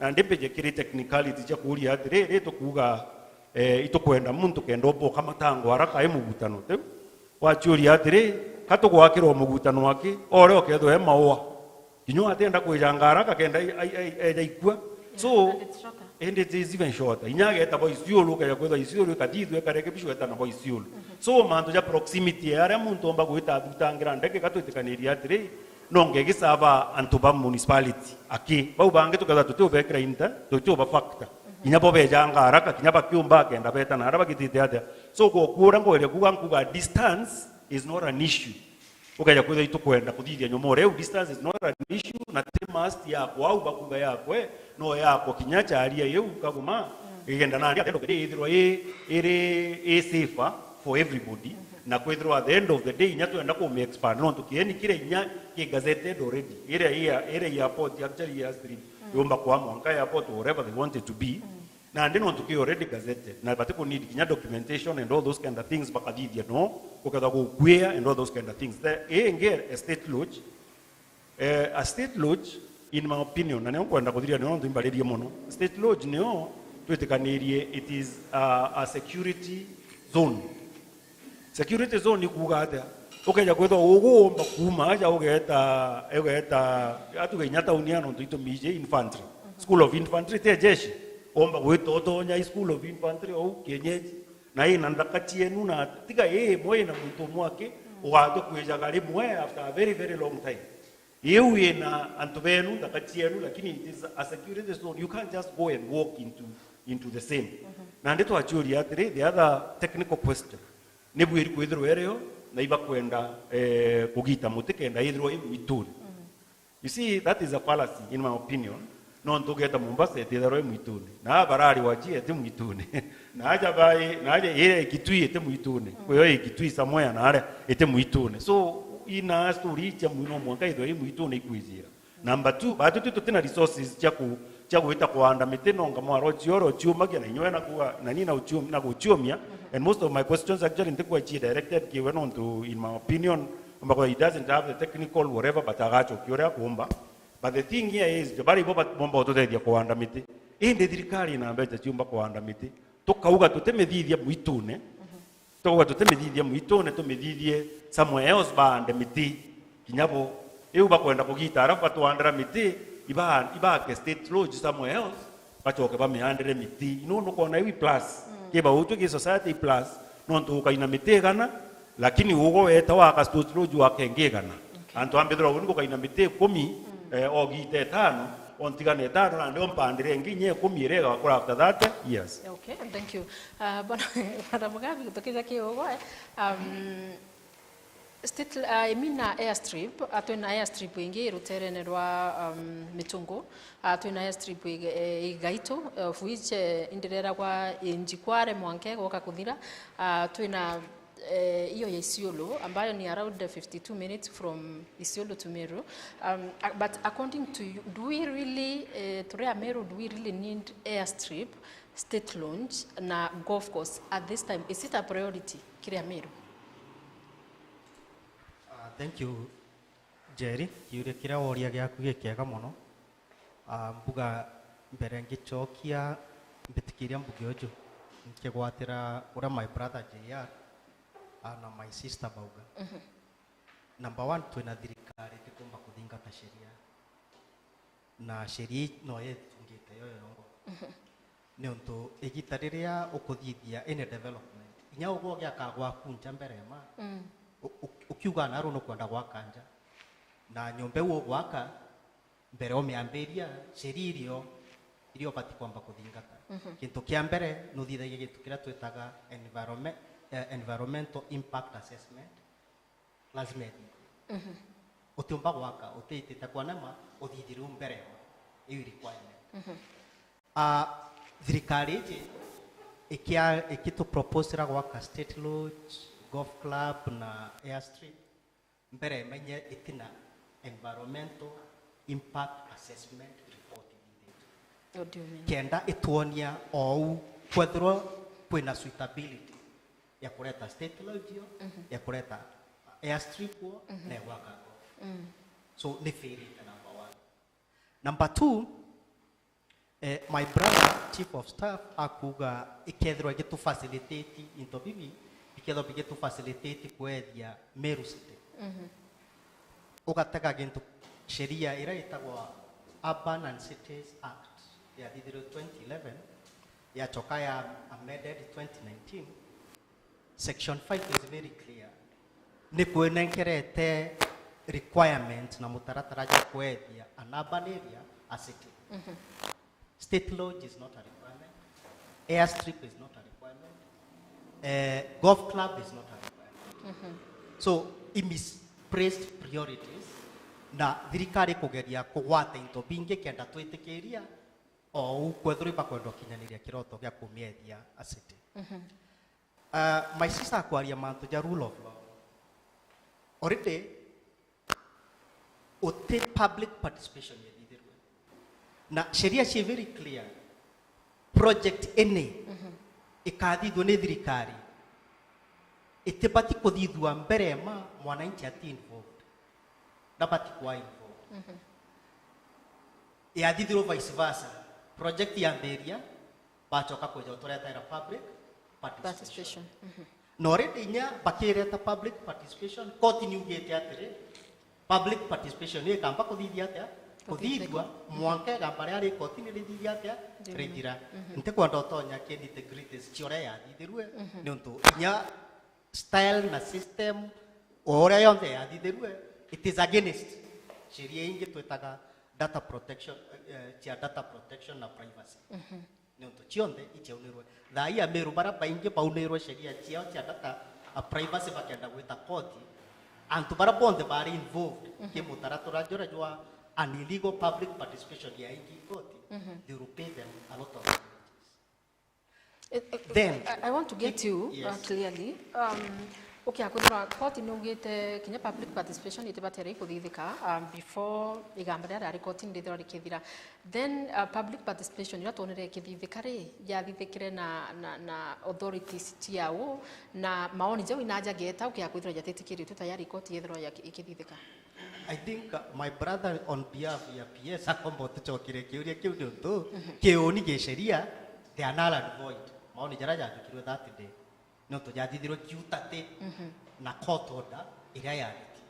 Na ndi mbije kiri technicality cia kuuria atiri, ri tukuuga, eh, itukwenda muntu kenda uboka matango haraka i mugutano, tiu? Waciuria atiri, ka tugwakirwa mugutano aki, o uria ukethwa e maua. Kinya atenda kwijanga haraka kenda ai-, ai-, ai-, eja ikua. So, and it's shorter. And it is even shorter. Inya ageta bo Isiolo, ukeja kwithwa Isiolo, ikathithua, ikarekebishwa, etana bo Isiolo. So, mantu ja proximity, aria muntu omba gwita athutangira ndege, ka twitikanirie atiri, no ngegisava antu ba municipality. Aki, bau bangi tukethwa tutiubekira inter, tutiuba factor. Kinya bo bejanga haraka, kinya bakiumba kenda betana, aria bagitite atia. So, gukura ngoeria kuga, nkuga distance is not an issue. Ukeja kwithirwa itukwenda kuthithia nyomore iu, distance is not an issue, na ti must yakwa au bakuga yakwe, no yakwa kinya charia iu kaguma, igenda nandi at the end of the day ithirwa i, iri, i safer for everybody, na kwithirwa at the end of the day inya twenda ku expand, nontu kieni kiria inya ki gazetted already, iria i, iria i airport actually ya street, yumba kwa mwanka airport or wherever they want it to be, nandi nontu ki already gazetted, na bati ku need kinya documentation and all those kind of things, bakathithia no, gukethwa gukwia and all those kind of things. The, ii ingi a state lodge, eh, a state lodge, in my opinion, na nio nkwenda kuthiria nio nontu imbaririe mono, state lodge nio twitikanirie it is a, a security zone. Security zone ikuuga atia? Ukeja kwithwa uguumba kuuma aja ugeeta, ugeeta, atuge inya tauni ya nontu itu miji infantry, school of infantry, ti jeshi, omba gwita utonya i school of infantry ou kienyeji, na ina nthaka cienu, na tiga ii imwe ina muntu umwe aki, ugatwe kwijaga rimwe after a very, very long time. Iu ina antu benu, nthaka cienu, lakini it is a security zone. You can't just go and walk into, into the same. Nandi twaciuria atiri, the other technical question, ni bwiri kwithirwa irio, na ibakwenda, eh, kugita muti kenda ithirwa i mwituni. You see, that is a fallacy, in my opinion. Nontu ugeeta Mombasa itithirwa i mwituni. Na barari waji iti mwituni. Na aja bai, na aja ire Kitui iti mwituni. Kwiyo i Kitui somewhere na aria iti mwituni. So, ina story cia mwino mwanka ithirwa i mwituni ikwijira. Number two, batu tu tutina resources cia ku, cia gwita kuanda miti, nonga mwaro cioro ciumagia na inywe na kuga, na ni na ucium-, na guciumia. And most of my questions actually ntikwa ci directed kiwe, nontu in my opinion, omba kwa he doesn't have the technical whatever, but agacokia uria akumba. But the thing here is, bari bo bat-, bomba gututethia kuanda miti. Indi thirikari ina mbeca ciumba kuanda miti. Tukauga tutimithithia mwitune. Tukauga tutimithithia mwitune, tumithithie somewhere else baande miti. Kinya bo. Iu bakwenda kugita, arafu batwandira miti, iba-, ibake state lodge somewhere else, bacoke bamiandire miti. Ino nukona iu i plus. Kiba utu ki society i plus, nontu ukaina miti igana, lakini ugo weta waka state lodge waka ingi igana. Antu ambithirwa uni gukaina miti ikumi, eh, ogite itano, ontigane itano, nandi ompandire ingi inya ikumi iria igakura after thirty years. Okay, thank you. Uh, bwana, bwana Mugambi, gutukija ki ugo, eh? Um, State, uh, imina airstrip, uh, twina airstrip ingi ruterene rwa, um, Mitungu, uh, twina airstrip ig-, eh, igaitu, of which, eh, indireragwa injikware mwanke goka kuthira, uh, twina, eh, iyo ya Isiolo, ambayo ni around fifty-two minutes from Isiolo to Meru. Um, uh, but according to you, do we really, eh, turi Ameru, do we really need airstrip, state launch na golf course at this time? Is it a priority kiri Ameru? Ah, thank you, Njeri. Kiuria kiria woria giaku gi kiega mono. Ah, mbuga mbere ngicokia mbitikiria mbuge uju, nkigwatira uria my brother J R, ah, na my sister bauga. Mhm. Number one, twina thirikari itikumba kuthingata sheria. Na sheria ii no yethungite yo yongo. Mhm. Niuntu igita riria ukuthithia any development, inya ugwe ugiaka gwaku nja mbere ma, mm, u-, u-, ukiuga naru nukwenda gwaka nja, na nyomba iu ugwaka, mbere umiambiria, sheria irio, irio ubati kwamba kuthingata. Mhm. Kintu kia mbere, nuthithagia gintu kiria twitaga environme-, eh, environmental impact assessment. Lazima ithithue. Mhm. Utiumba gwaka utiitite kwa nema, uthithirue mbere. Iu i requirement. Mhm. Ah, thirikari iji ikia-, ikituproposera gwaka state lodge, golf club na airstrip, mbere imenye itina environmental impact assessment report ithithitue. What do you mean? Kenda itwonia ou kwethirwa kwina suitability ya kureta state lodge iyo, mhm, ya kureta airstrip wo, mhm, na ya gwaka golf. Mm. So, ni failure number one. Number two, eh, my brother, chief of staff, akuga ikethirwa igitufacilitate into bibi, bikethirwa bigitufacilitate kwethia Meru City. Mhm. Ugatega gintu, sheria iria itagwa Urban and Cities Act yathithirwe twenty eleven, yacoka ya amended twenty nineteen, section five is very clear. Ni kwinenkerete requirement na mutaratara jwa kwethia an urban area a city. Mhm. State lodge is not a requirement. Airstrip is not a requirement. Eh, golf club is not a requirement. Mhm. So, imis-, placed priorities, na thirikari kugeria kugwata into bingi kenda twitikiria o uu kwethirwa ibakwenda ukinyaniria kiroto gia kumiethia a city. Uh, my sister akwaria mantu ja rule of law. Already, uti public participation ithithirwe. Na sheria cie very clear. Project any ikathithua ni thirikari, itibati kuthithua mbere ma mwananchi ati involved. Ndabati kwa involved. Yathithirwe vice versa. Project yambiria, bacoka kwija uturetaira public participation. Participation. Na already inya bakireta public participation, koti niugite atiri, public participation ikamba kuthithia atia? Kuthithua. Kuthithua, mwanka igamba riria ri kotini rithithia atia? Rithira. Ntikwenda utonya ki nitty-gritties cia uria yathithirue, niuntu inya style na system o uria yonthe yathithirue, it is against sheria ingi twitaga data protection, eh, cia data protection na privacy. Niuntu cionthe iciaunirwe. Thaa ii Ameru baria baingi baunirwe sheria ciao cia data, a, privacy bakenda gwita koti, antu baria bonthe bari involved ki mutaratara juria jwa an illegal public participation ya ingi koti, they will pay them a lot of damages. Eh, eh, then, I, I want to get you, uh, yes, clearly. Um, okay, akwithirwa koti niugite kinya public participation itibatere kuthithika, um, before igamba riria riari kotini rithirwa rikithira. Then, uh, public participation iria twonere ikithithika ri, yathithikire na, na, na authorities ciau, na maoni jau inaja geta, okay, akwithirwa jatitikiritwe tayari koti yethirwa yaki-, ikithithika? I think, uh, my brother, on behalf ya P S, akomba utucokerie kiuria kiu niuntu kiuni gi sheria, they are null and void. Maoni jaria jathikirwe that day, niuntu jathithirwe kiutati na court order iria yariti.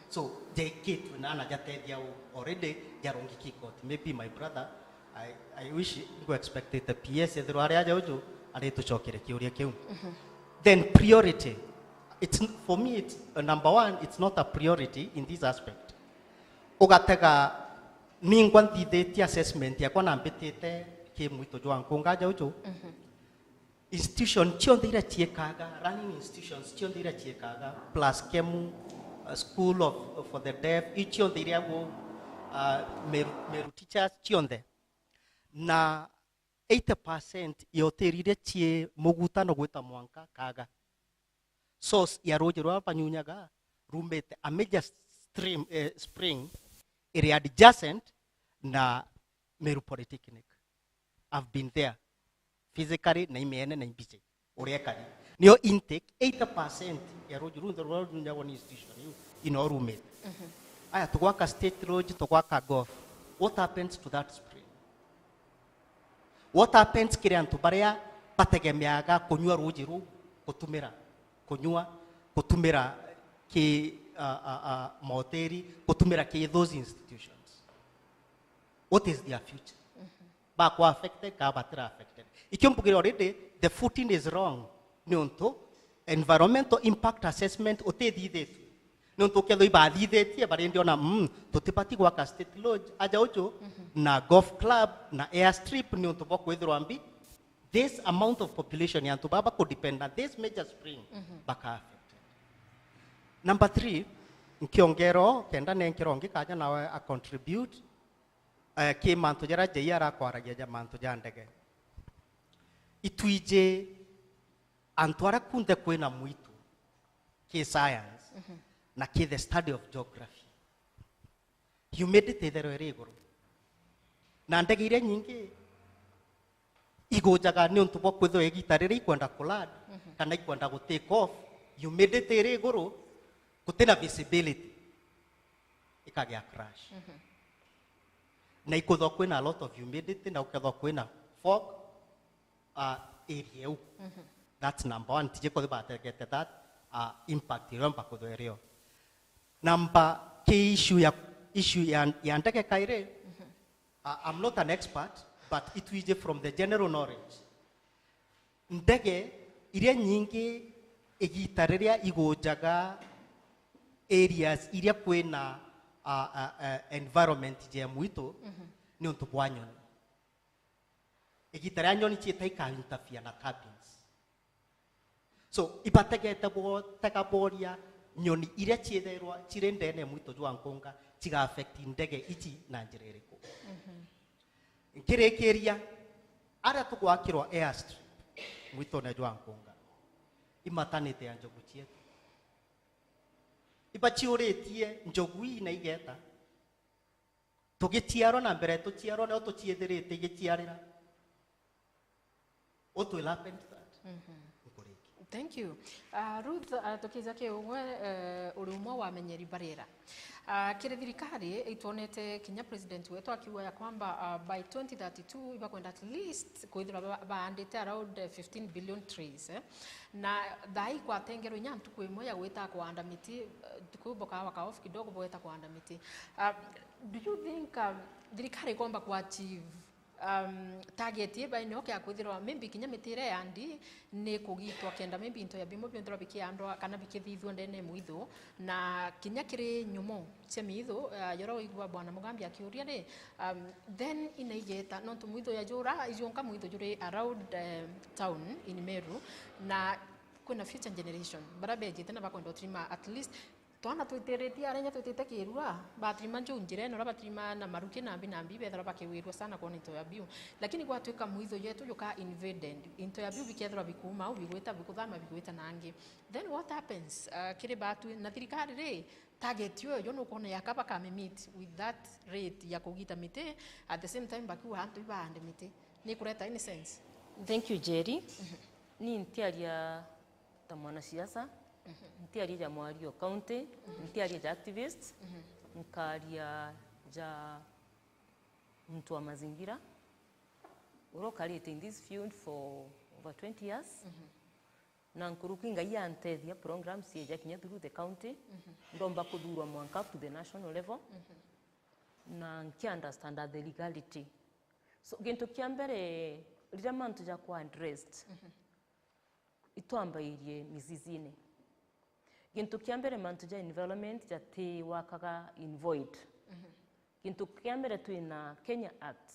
So, jaikitwe na na jatethia u already, jarungi ki court. Maybe my brother, I, I wish, ngu expectite P S ethirwa ari aja uju, aritucokere kiuria kiu. Then priority. It's n-, for me, it's, uh, number one, it's not a priority in this aspect. Ugatega ningwa nthithitie assessment yakwa na mbitite ki mwito jwa nkunga aja uju. Institution cionthe iria ciekaga, running institutions cionthe iria ciekaga, plus KEMU, uh, School of, for the Deaf, i cionthe iria gu, uh, Meru, Meru teachers cionthe. Na eighty percent ya hoteli iria cii mugutano gwita mwanka kaga. Source ya ruuji ruria banyunyaga rumite a major stream, eh, spring iri adjacent na Meru Polytechnic. I've been there physically na imiene na imbici uria ikari. Nio intake, eighty percent ya ruuji runthe ruria runyunyagwa ni institution iu ino rumite. Aya, tugwaka State Lodge, tugwaka golf. What happens to that spring? What happens kiri antu baria bategemeaga kunyua ruuji ruu, gutumira, kunyua, gutumira ki, a, a, a, mahoteli, gutumira ki those institutions? What is their future? Bakwa affected ka batira affected? Ikio mbugira already, the footing is wrong. Niuntu environmental impact assessment utithithitue. Niuntu ukethirwa ibathithitie, bari ndiona, mm, tutibati gwaka State Lodge aja uju, na golf club, na airstrip, niuntu bwa kwithirwa mbi, this amount of population ya antu baba ku depend na this major spring, baka affected. Number three, nkiongero, kenda nenkero ngi kaja nawe a contribute, eh, ki mantu jaria J R akwaragia ja mantu ja ndege. Itwiji antu aria kunthe kwina mwitu, ki science, na ki the study of geography, humidity itherwa iri iguru. Na ndege iria nyingi igujaga niuntu bwa kwithirwa igita riria ikwenda ku land, kana ikwenda gu take off, humidity iri iguru, gutina visibility, ikagia crash. Na ikuthwa kwina a lot of humidity, na gukethwa kwina fog, uh, area iu. That's number one. Tiji kuthi bategete that, uh, impact iria mbakuthwa irio. Number, ki issue ya, issue ya, ya ndege kairi, uh, I'm not an expert, but itwiji from the general knowledge. Ndege iria nyingi igita riria igujaga areas iria kwina, uh, uh, uh, environment ja mwitu, niuntu bwa nyoni. Igita ria nyoni ciita ika interfere na cabins. So, ibategete botega boria, nyoni iria ciithairwa ciri ndene ya mwito jwa nkunga ciga affect ndege ici na njira iriku? Nkirikiria, aria tugwakirwa airstrip mwitone jwa nkunga, imatanite ya njogu cietu, ibaciuritie njogu ii na igeta, tugiciarwa na mbere tuciarwa, nio tuciithirite igiciarira. What will happen to that? Nkuriki. Thank you. Uh, Ruth, uh, tukija ki ugwe, uh, uri umwe wa amenyeri barira. Uh, kiri thirikari, itwonete kinya president wetu akiuga ya kwamba, uh, by twenty thirty-two ibakwenda at least kwithirwa ba-, baandite around, uh, fifteen billion trees, eh? Na thaa ii kwatengerwe inya ntuku imwe ya gwita kuanda miti, uh, ntuku bokaa waka off kidogo bogeta kuanda miti. Uh, do you think, um, thirikari ikomba ku achieve, um, target ii by nio kia kwithirwa maybe kinya miti iria yandi ni kugitwa kenda maybe into ya bimo bionthirwa bikiandwa kana bikithithua ndene ya mwitho, na kinya kiri nyomo cia miitho, uh, yora waigua Bwana Mugambi akiuria ri, um, then inaigeta, nontu mwitho ya jura, ijonka mwitho juri around, um, town in Meru, na kwina future generation, bara bejite na bakwenda utrima at least, twana twitiritie aria inya twitite kirua, batrima njuu njira ino, uria batrima na maruki nambi nambi, bethirwa bakiwirua sana kwona into ya biu. Lakini gwatwika mwitho yetu juka invaded, into ya biu bikethirwa bikuuma au, bigwita, bikuthama, bigwita nangi. Then what happens? Uh, kiri batu na thirikari ri, target yo, yo nukwona yaka bakami meet with that rate ya kugita miti, at the same time bakiuga antu ibaande miti. Ni kureta any sense? Thank you, Njeri. Ni ntiaria ta mwanasiasa, ntiaria ja Mwario County, ntiaria ja activist, nkaria ja muntu wa mazingira, uria ukarite in this field for over twenty years. Na nkuruki Ngai antethia, programs cieja kinya through the county, ndomba kuthurwa mwanka up to the national level, na nki understand the legality. So, gintu kia mbere, riria mantu jakwa addressed, itwambairie mizizine. Gintu kia mbere, mantu ja environment jati wakaga in void. Gintu kia mbere, twina Kenya Act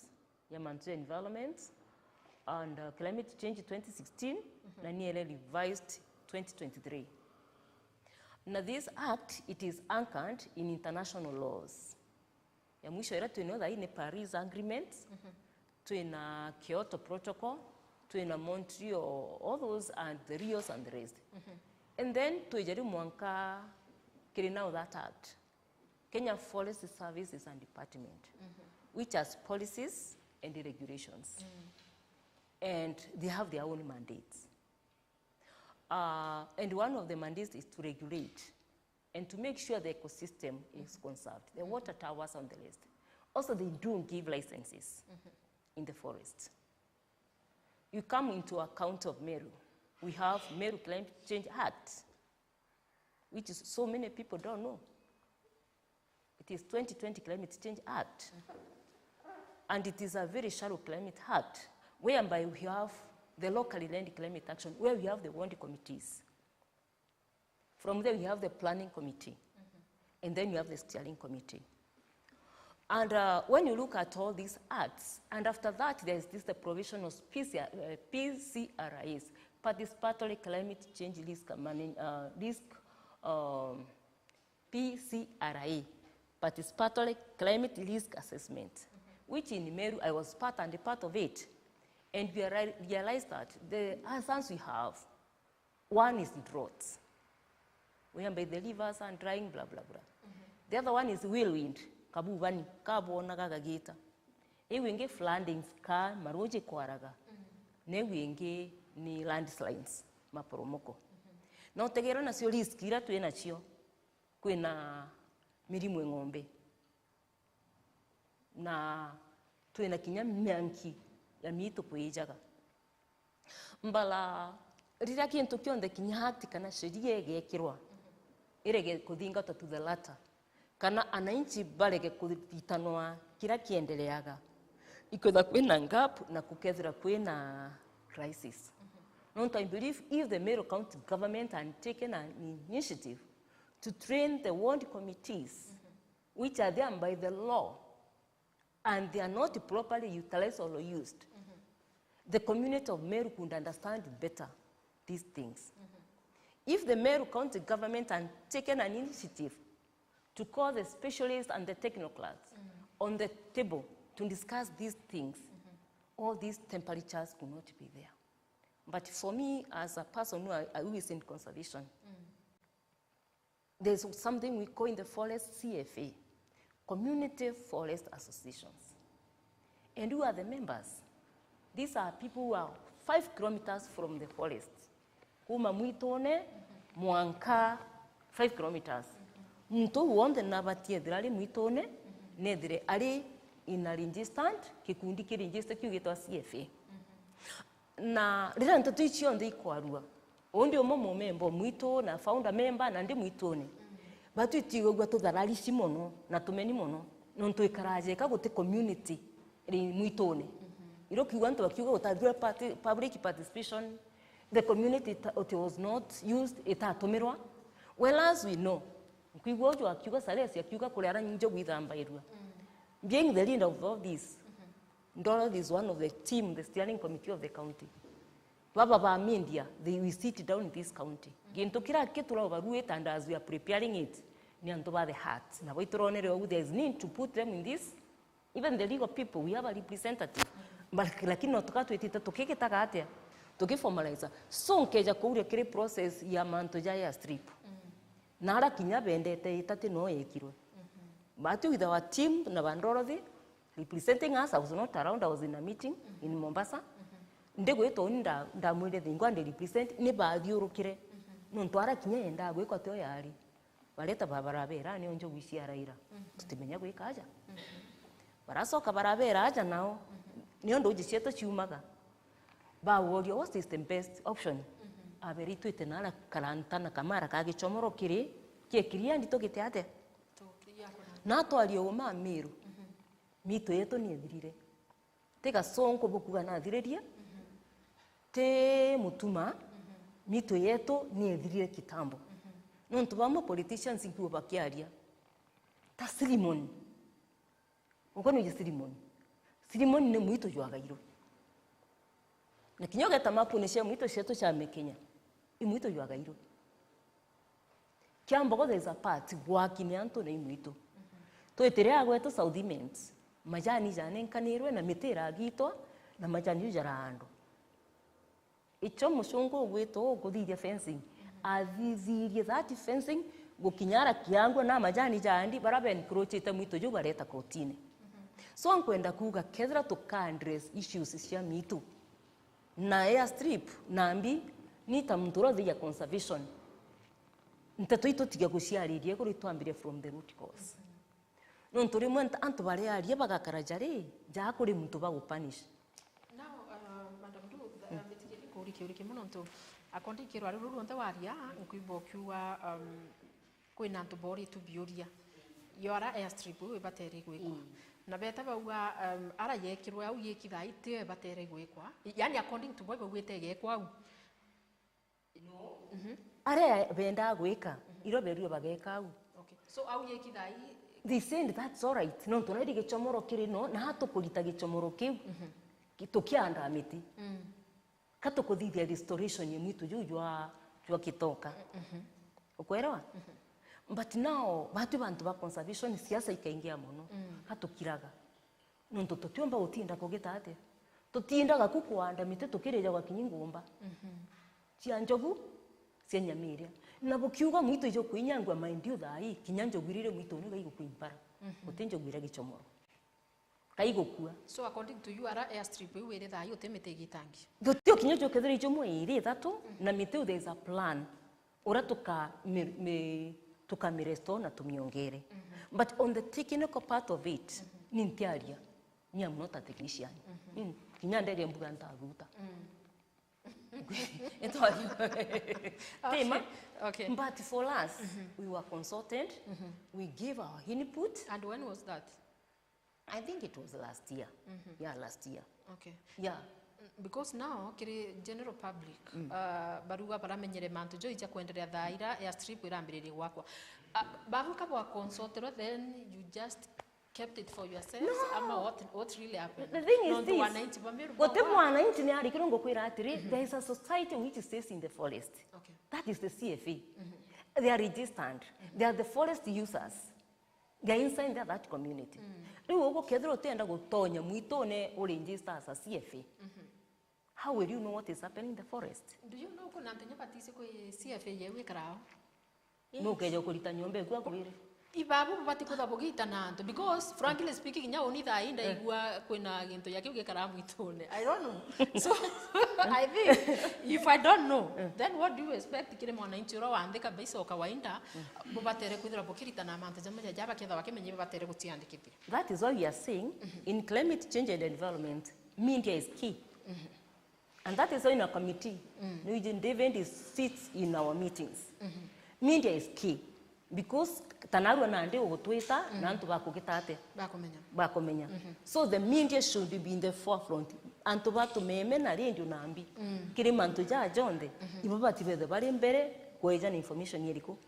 ya mantu ja environment and, uh, climate change twenty sixteen, na ni ere revised twenty twenty-three. Na this act, it is anchored in international laws. Ya mwisho iria twinayo thaa ii ni Paris Agreement, twina Kyoto Protocol, twina Montreal, all those and the Rios and the rest. And then twija riu mwanka kiri now that act, Kenya Forest Service is a department which has policies and regulations. And they have their own mandates. Uh, and one of the mandates is to regulate and to make sure the ecosystem is conserved, the water towers on the list. Also, they do give licenses in the forest. You come into a county of Meru, we have Meru Climate Change Act, which is so many people don't know. It is twenty twenty Climate Change Act. And it is a very shallow climate act, whereby we have the locally led climate action, where we have the ward committees. From there, we have the planning committee. And then you have the steering committee. And, uh, when you look at all these acts, and after that, there is this, the provision of P C R, uh, P C R Is, Participatory Climate Change Risk Manage-, uh, Risk, um, P C R I, Participatory Climate Risk Assessment, which in Meru I was part and a part of it. And we reali-, realized that the concerns we have, one is drought, whereby the rivers are drying, blah, blah, blah. The other one is whirlwind, kabubani, kabwonaga gagita. Iu ingi floodings, ka maruji kwaraga. Na iu ingi ni landslides, maporomoko. Na utegeera nacio risk iria twi nacio, kwina mirimu ing'ombe. Na twina kinya mianki ya miitu kwijaga. Mbara, riria kintu kionthe, kinya act kana sheria igekirwa, irege kuthingatwa to the letter, kana ananchi barege kuritanwa kiria kiendeleaga, ikwitha kwina gap na kukethira kwina crisis. Nontu I believe if the Meru County government had taken an initiative to train the ward committees, which are there by the law, and they are not properly utilized or used, the community of Meru could understand better these things. If the Meru County government had taken an initiative to call the specialists and the technocrats on the table to discuss these things, all these temperatures could not be there. But for me, as a person who, I, who is in conservation, there's something we call in the forest C F A, Community Forest Associations. And who are the members? These are people who are five kilometers from the forest. Kuma mwitune mwanka five kilometers. Muntu uu wonthe nabatie ethira ari mwitune, nethire ari in a registered, gikundi ki registered kiu gitwa C F A. Na riria nteto ici cionthe ikwarua, uu ndi umwe mumemba mwitu na founder member na ndi mwitune, batwitigaigua tuthararici mono na tumeni mono, nontu ikaraja ika guti community ri mwitune. Irio kiuga antu bakiuga gutathirwa parti-, public participation, the community ta-, it was not used, itatumirwa. Well, as we know, nkwigua uju akiuga, Salesi akiuga kuria ara njogu ithambairua. Being the leader of all this, Dorothy is one of the team, the steering committee of the county. Baba ba media, they will sit down in this county. Gintu kiria kituraubaruite and as we are preparing it, ni antu ba the heart. Nabo ituronere ugu there is need to put them in this. Even the legal people, we have a representative. But, lakini no tuka twitite tukigitaga atia? Tugiformalize. So nkeja kuuria kiri process ya mantu ja airstrip. Na ara kinya bendete itati no yekirwe. But with our team na ba Dorothy, representing us, I was not around, I was in a meeting in Mombasa. Ndigwitwa uni nda-, ndamwire thingwa ndi represent, ni bathiurukire. Nontu ara kinya yendaa gwikwa tio yari. Bareta ba barabera, nio njogu iciaraira. Tutimenya gwika aja. Baracoka barabera aja nao. Nio nduji cietu ciumaga. Baworia, "What is the best option?" Abere, "Itwite nara karanta na kamara ka gicomoro kiri, kiekiri andi tugite atia?" Tukiria kuna. Na twarie uma Miru. Mitu yetu ni ithirire. Ti Gasongo bukuga nathiririe, ti Mutuma, mitu yetu ni ithirire kitambo. Nontu bamwe politicians nkuo bakiaria. Ta Sirimoni. Uko ni Sirimoni. Sirimoni ni mwitu jwa Gairo. Na kinya ugeta mapune cia mwitu cietu cia Mekenya, i mwitu jwa Gairo. Kiambogo there is a part gwaki ni antu na imwitu. Twitire agwetu South Imenti, majani janenkanirwe na miti iragitwa na majani ju jaraandwa. Icho mucungu ugwitwa ukuthithia fencing, athithirie that fencing gukinya ara kiangwa na majani jandi bara bencroachite mwitu ju bareta kotini. So nkwenda kuuga kethira tuka address issues cia mitu, na airstrip, nambi, ni ta muntu uria uthiagia conservation. Nteto itutige guciariria iguru, itwambire from the root cause. Nontu rimwe nta-, antu bariaria bagakara jari, jaa kuri muntu bagupunish. Now, uh, Madam Du, uh, mbitikie ni kuuri kiuri kimwe nontu, according ki rwari ruru ruonthe waria, nkwigua ukiuga, um, kwina antu boritwe biuria. Yo ara airstrip iu ibatere gwikwa. Na beta bauga, um, ara yekirwe au yekithai tio ibatere gwikwa. Yaani according to bo ibaugite igekwa au. No. Aria bendaa gwika, irio berue bageka au. Okay. So au yekithai. They said that's all right. Nontu nari gicomoro kiri no, na tukurita gicomoro kiu. Ki-, tukianda miti. Ka tukuthithia restoration ya mwitu juu jwa, jwa Kitoka. Ukwerewa? But now, batwi bantu ba conservation, siasa ikaingia mono. Ka tukiraga. Nontu tutiumba gutinda kugita atia? Tutindaga ku kuanda miti tukirijagwa kinyi ngumba. Cia njogu, cia nyamiria. Na bukiuga mwitu ijo kuinyangua, mind you, thaa ii, kinya njogu irire mwitu ni gaigukuimpara. Guti njogu ira gicomoro. Kaigukua. So according to you, ara airstrip iu iri thaa ii uti miti igitangi? Gutio kinya jukethira ijo mwe iri ithatu, na miti iu there is a plan. Uria tuka mi-, mi-, tukamirestore na tumiongere. But on the technical part of it, ni ntiaria. Ni, I'm not a technician. Ni kinya nderia mbuga ntaruta. Itwario. Tima. Okay. But for us, we were consulted, we gave our input. And when was that? I think it was last year. Yeah, last year. Okay. Yeah. Mm, because now, kiri general public, uh, baruga baramenyere mantu jo ija kwenderea thaa ira airstrip irambiririe gwakwa. Uh, bagwika bwa consulterwa, then you just Kept it for yourselves, no, ama what, what really happened? The thing is this. Nontu wananchi ba Meru guti bawa- mwananchi ni arikirwe ngukwira atiri, there is a society which stays in the forest. Okay. That is the C F A. They are registered. They are the forest users. They are inside that, that community. Riu ugu kethira utienda gutonya mwitune u register as a C F A, how will you know what is happening in the forest? Do you know kuna antu inya batisi kwi C F A yeu ikarao? Yes. Nukeja kurita nyomba iku akwire. Ibabu bubati kwithwa bugitana antu because frankly speaking, inya uni thaa ii ndaigua kwina gintu gia kiu gikaraa mwitune. I don't know. So I think if I don't know, then what do you expect kiri mwananchi uria wanthika mbeca o kawaida, bubatere kwithirwa bukiritana mantu jamwe jaja bakethwa bakimenya ibabatere guciandikithia? That is why we are saying in climate change and environment, media is key. And that is why in a committee, Nugent David is, sits in our meetings. Media is key because tanarua nandi ugutwita na antu bakugita atia? Bakumenya. Bakumenya. So the media should be in the forefront. Antu ba tumeme na radio na mbi kiri mantu jaa jonthe, ibo batibethe bari mbere kweja na information iriku.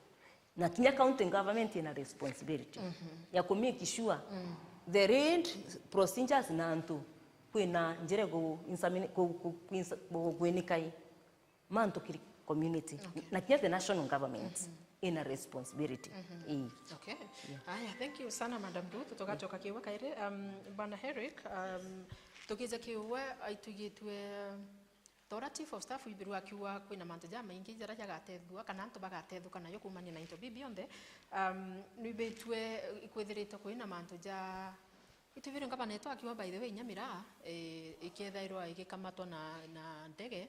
Na kinya county government ina responsibility ya ku make sure the raid procedures na antu kwina njira ku insamine-, ku, ku, ku insa-, ku, kwinikai mantu kiri community. Okay. Na kinya the national government ina responsibility. Ii. Okay. Aya, thank you sana, Madam Ruth. Tugacoka kiuga kairi, um, Bwana Eric, um, tukija kiuga aitugitwe Tora chief of staff withirwa akiuga kwina mantu jamaingi jaria jagatethua kana antu bagatethuka nayo kuumania na into biu bionthe, um, nwibitue ikwithirite kwina mantu ja itwibire ngavana etu akiuga, by the way, inya miraa, eh, ikethairwa igikamatwa na, na ndege,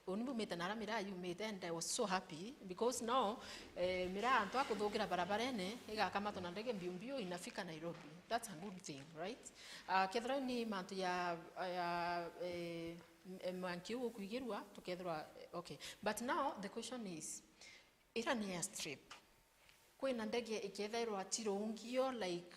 uni mbumite nara miraa yumite, and I was so happy because now, eh, miraa antu akuthugira barabarene igakamatwa na ndege mbiu mbiu inafika Nairobi. That's a good thing, right? Ah, kethira ni mantu ya, ya, eh, M-, mwanki uu gukwigirua, tukethirwa, okay. But now the question is, ira ni airstrip. Kwina ndege ikethairwa cirungio, like,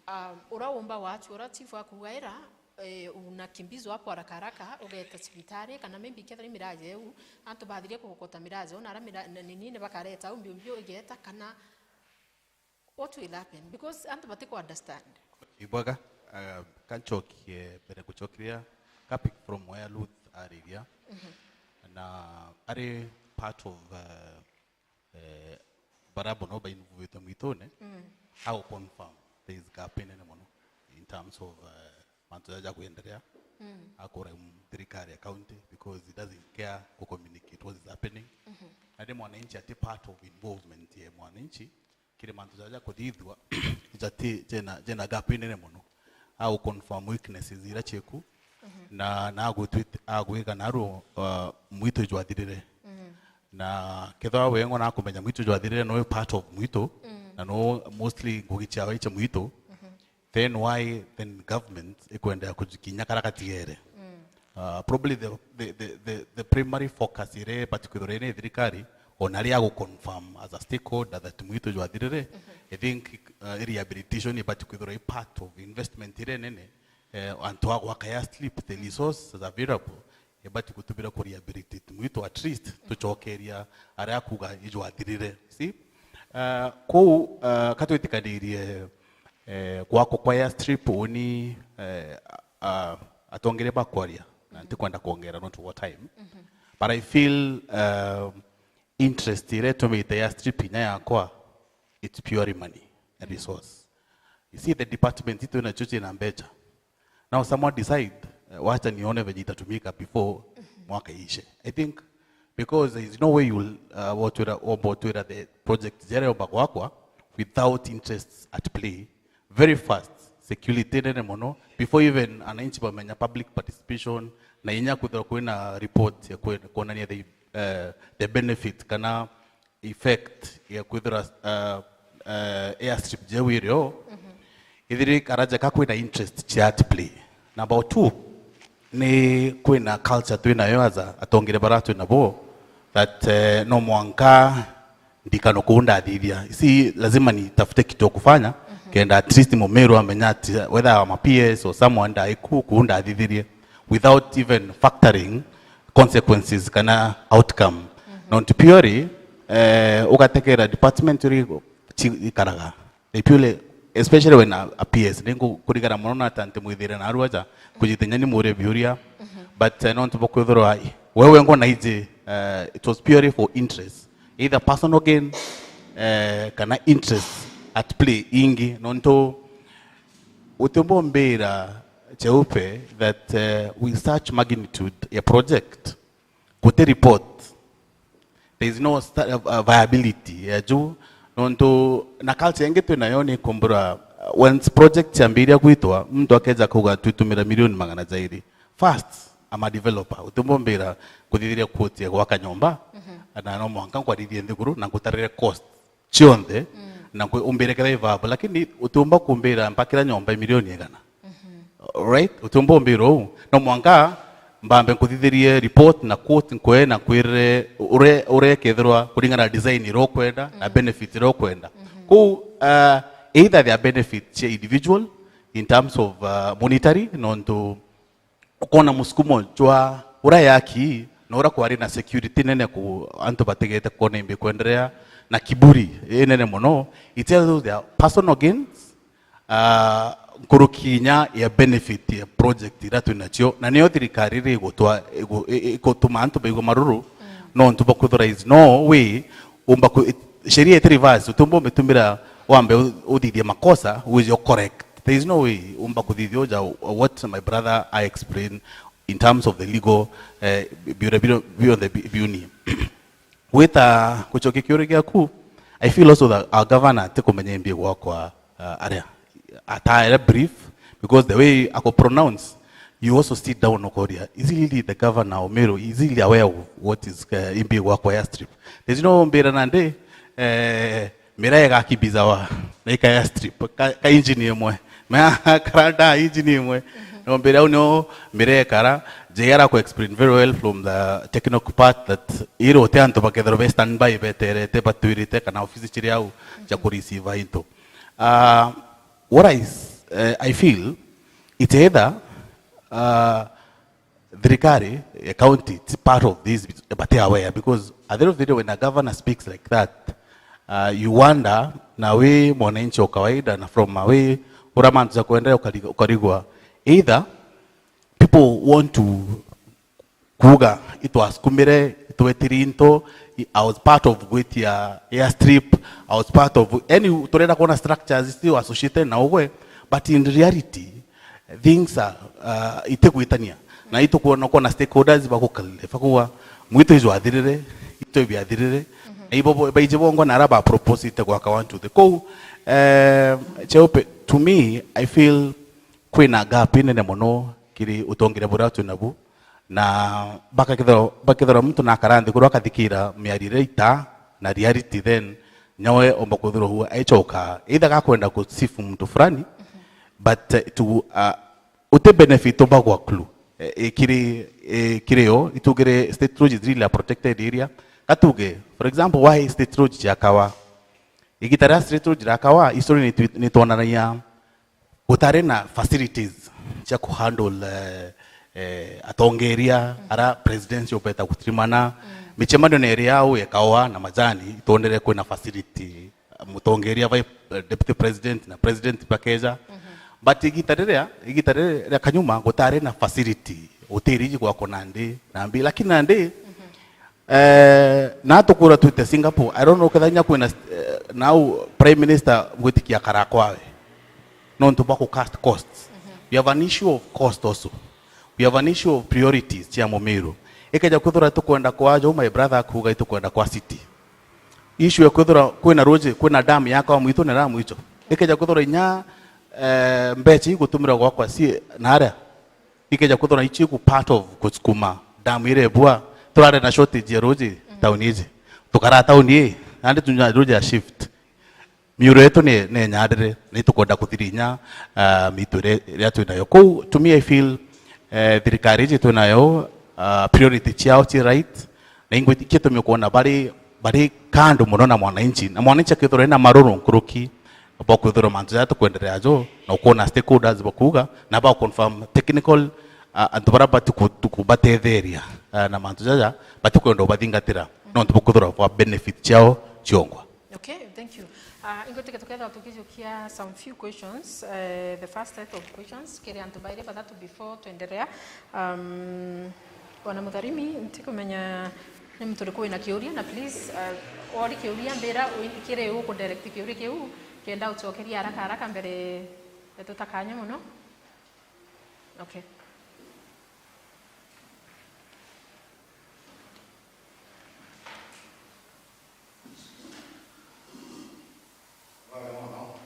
um, ura umba wachu, ura chief akuga ira, eh, unakimbizwa hapo haraka haraka, ugeeta cibitari, kana maybe kethira i miraje eu, antu bathirie kugokota miraje, ona ara mira-, na nini ni bakareta au mbio mbio igeta, kana What will happen? Because antu batiku understand. Ibwaga, uh, kanchokie mbere guchokeria, ka pick from where Ruth ariria. Na ari part of, uh, eh, bara bono bainvuvitwe mwitune, how confirm there is gap inene mono in terms of, uh, mantu jaja kwenderea, akura thirikari ya county because it doesn't care ku communicate what is happening. Na ndi mwananchi ati part of involvement ya mwananchi, kiri mantu jaja kuthithua, jati, jena, jena gap inene mono. Au confirm weaknesses ira cieku, na, na agwitwit-, agwika naru, uh, mwitu jwathirire. Na kethwa wengwa na kumenya mwitu jwathirire no part of mwitu, na no mostly ngugi ciawe icia mwitu, then why then government ikwendea kujukinya kara katigere? Uh, probably the, the, the, the, the primary focus ire ibati kwithirwa iri thirikari, ona ria gu confirm as a stakeholder that mwitu jwathirire, I think, uh, rehabilitation ibati kwithirwa i part of investment ire nene, eh, antu a gwaka airstrip, the resources available, ibati gutumira ku rehabilitate mwitu at least, tucokeria aria kuga ijwathirire. See? Uh, kou, uh, katwitikanirie, eh, gwakwa kwa airstrip uni, eh, uh, atongeria bakwaria, na ntikwenda kwongera nontu wa time. But I feel, uh, interest iria itumite airstrip inya yakwa, it's purely money and resource. You see, the department itu nacio ciina mbecha. Now someone decide, uh, wacha nione venye itatumika before mwaka iishe. I think because there is no way you will, uh, wotwira, womba utwira the project jere omba gwakwa without interests at play. Very fast, security nene mono, before even ananchi bamenya public participation, na inya kwithirwa kwina report ya kwe-, kuonania the, uh, the benefit kana effect ya kwithira, uh, uh, airstrip jeu irio, ithiri karaja ka kwina interest cia at play. Number two, ni kwina culture twinayo as a atongere bara twinabo, that, uh, no mwanka ndikano kuu ndathithia. Si lazima nitafute kitu ya kufanya, kenda at least Mumeru amenya ati whether I'm a P S or someone ndaiku kuu ndathithirie, without even factoring consequences kana outcome. Nontu purely, eh, ugategera department uri chi-, ikaraga. They purely especially when a, a P S, ni ngu-, kurigara mono na ati mwithire na aruaja, kujitinya ni murie biuria, but, eh, nontu bwa kwithirwa i-, wewe ngona iji, eh, it was purely for interest, either personal gain, eh, kana interest at play ingi, nontu utiumba umbira Cheupe that, eh, with such magnitude ya project, guti report, there is no sta-, uh, viability ya juu, nontu na culture ingi twinayo ni kumbura, uh, once project ciambiria gwitwa, muntu akeja kuga twitumira milioni magana jairi. First, I'm a developer, utumbumbira kuthithiria quote ya gwaka nyomba, na no mwanka nkwarithie nthiguru na ngutarire cost cionthe, na nkwi-, umbire kethira i viable, lakini utiumba kumbira mpakira nyomba i milioni igana. Right? Utiumba umbira uu. No mwanka mbambe nkuthithirie report na quote nkwe na nkwirire ure-, urekethirwa kuringana na design iria ukwenda na benefit iria ukwenda. Kuu, uh, either their benefit cia individual in terms of, uh, monetary, nontu ukona musukumo jwa ura yaki na ura kwari na security nene ku antu bategete kuona imbi kwenderea na kiburi inene mono. It tells you their personal gains, uh, nkuruki inya ya benefit ya project ira twi nacio, na niyo thirikari iri igutwa-, igu-, i-, i-, igutuma antu baigua maruru, nontu bwa kwithira is no way umba ku-, it-, sheria iti reverse, utiumba umitumira wambe u-, uthithie makosa wije u correct. There is no way umba kuthithia uja what my brother I explain in terms of the legal, eh, biuria biro-, bionthe bi-, biuni. Gwita gucokia kiuria giaku, I feel also that our governor atikumenya imbi gwakwa, uh, aria ataere brief, because the way ako pronounce, you also sit down ukoria, is he really the governor of Meru? Is he really aware of what is, uh, imbi gwakwa airstrip? There's no mbira nandi, eh, mira igakibizawa na ika airstrip, ka, ka engine imwe. Mea karanda engine imwe. No mbira au nio mira ikara, J R ako explain very well from the technical part that iro te antu bakethirwa be standby beterete batwirite kana ofisi chiri au cha kureceive into. Uh, what I, s-, uh, I feel, it's either, uh, thirikari ya county it's part of this, but they are aware, because at the end of the day when a governor speaks like that, uh, you wonder na we mwananchi wa kawaida na from a we ura mantu ja kuendelea ukari-, ukarigwa either people want to kuuga itwasukumire, itwetiri into, I was part of gwitia airstrip, I was part of, yani turenda kuona structures still associated na ugwe, but in reality things are, uh, itigwitania na itukuona kuona stakeholders bagukalire bakuga mwitu ijwathirire, itu ibiathirire, na ibo bo-, baiji bongo na ara ba proposite gwaka one two three kou, eh, Cheupe, to me I feel kwina gap inene mono kiri utongeria buria twi nabu, na bakakethirwa, bakethirwa muntu nakara nthiguru akathikira miario iria ita na reality, then nyawe omba kwithirwa uu aichoka either gakwenda kusifu muntu fulani, but, uh, to, uh, uti benefit omba gwa clue. Eh, eh, kiri, eh, kiri yo itugire State Lodge is really a protected area. Gatuge for example why State Lodge ciakawa, igita ria State Lodge irakawa history nitu-, nitwonanagia gutari na facilities cia kuhandle, eh, eh, atongeria ara presidential beta gutirimana. Micemanio na iri yao ikawa na majani itondere kwina facility, mutongeria vai, eh, deputy president na president bakeja. But igita riria, igita riria ria kanyuma gutari na facility, utiri iji gwako nandi na mbi, lakini nandi Eh, na tukura twite Singapore, I don't know kethira inya kwina, eh, now Prime Minister gwitikia kara kwawe nontu bwa ku cut costs. We have an issue of cost also. We have an issue of priorities cia Mumiru. Ikeja kwithira tukwenda kwaja, my brother akuga itukwenda kwa city. Issue ya kwithira kwina ruji, kwina dam yakwa mwitu na dam icho. Ikeja kwithira inya, eh, mbecha igutumira gwakwa si na aria ikeja kwithirwa ichi iku part of kusukuma dam iria ibua. Turari na shortage ya ruji town iji. Tukara town ii, nandi tunya ruji ya shift. Miuro yetu ni, ni nyandire, na itukwenda kuthirinya, ah, mitu iria, iria twinayo. Kou, to me, I feel, eh, thirikari iji twinayo, ah, priority ciao ci right, na ingwe ikitumi kwona bari, bari kando mono na mwananchi, na mwananchi akithirwa ena maruru nkuruki, bwa kwithirwa mantu jaya tukwenderea jo, na ukwona stakeholders bakuuga, na ba confirm technical, a-, antu bara batiku-, tukubatetheria, a, na mantu jaja batikwenda ubathingatira, nontu bukwithirwa bwa benefit ciao ciongwa. Okay, thank you. Ah, ingwitikia tukethirwa tukijukia some few questions, eh, the first set of questions kiri antu bairi bathatu before twenderea. Um, Bwana Mutharimi, ntikumenya ni muntu uriku wina kiuria, na please, uh, wori kiuria mbira wi-, kiri u ku direct kiuria kiu, kenda ucokeria haraka haraka mbere ya tutakanya muno. Okay. Wega mono.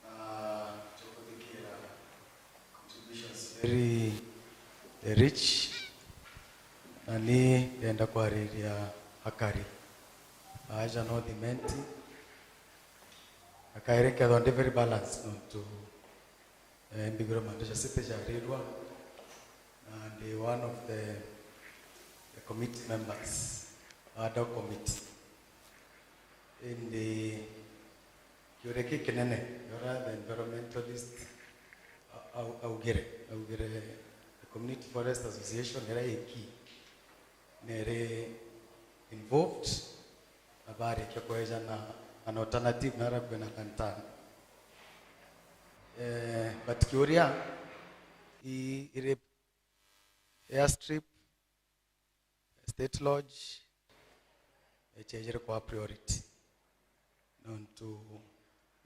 Na tukuthikira contributions very, eh, rich. Na ni ndenda kwariria akari aja North Imenti. Akairi nkethwa ndi very balanced nontu, eh, mbigirwe mantu ja city jarirwa, na ndi one of the, the committee members, ad hoc committee. Indi kiuria kikinene, uria the environmentalist a-, au-, augire, augire the Community Forest Association iria iki niri involved, na barikia kweja na an alternative, nara kwina lantern. Eh, but kiuria i-, iri airstrip, State Lodge, iciejere kwa priority. Nontu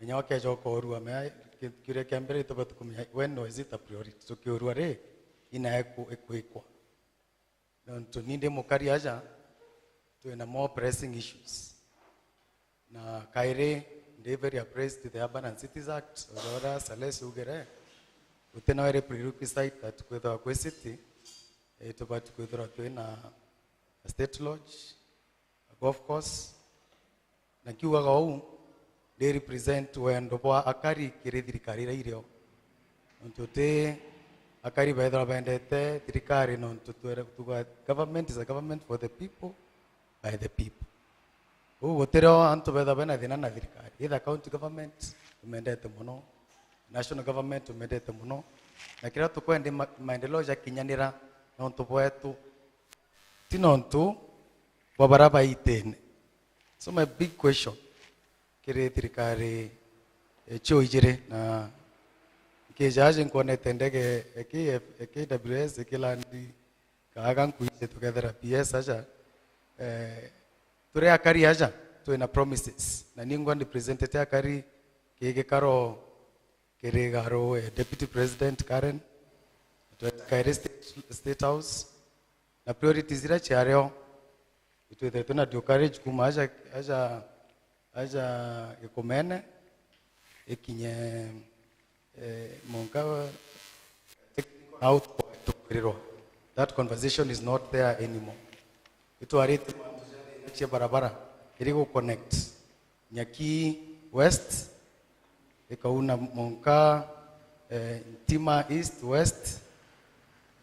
menya wakeja ukorua, mea ki-, kiuria kia mbere itubati kumenya, when was it a priority? Tukiurua ri, ina iku-, ikwikwa. Nontu ni ndi mukari aja, twina more pressing issues. Na kairi, ndi very appraised to the Urban and Cities Act, uria, uria Salesi ugire, gutina iri prerequisite that kwithirwa kwi city, eh, tubati kwithirwa twina a state lodge, a golf course. Na nkiugaga uu, ndi represent wendo bwa akari kiri thirikari iria irio. Nontu ti akari bethirwa bendete thirikari, nontu twere-, tuga, government is a government for the people, by the people. Uu gutirio antu bethirwa bena thina na thirikari. Either county government tumendete mono, national government tumendete mono, na kiria tukwendi ma-, maendeleo jakinyanira nontu bwetu, ti nontu bwa baria baitene. So my big question kiri thirikari, eh, cio ijiri, na nkija aja nkwonete ndege ya K F, ya K W S ikilandi kaaga nkuiji tukethira P S aja, eh, turi akari aja, twina promises. Na ningwa ndi presentete akari ki gikaro kiri garu, eh, Deputy President Karen, tweta kairi State, State House, na priorities iria ciario, itwithiritwe na discourage kuma aja, aja, aja Gikumene, ikinye, eh, monka, eh, technical na out tukwirirwa. That conversation is not there anymore. Itwarite mantu ja thina cia barabara, iri gu connect Nyaki West, ikauna monka, eh, Ntima East, West,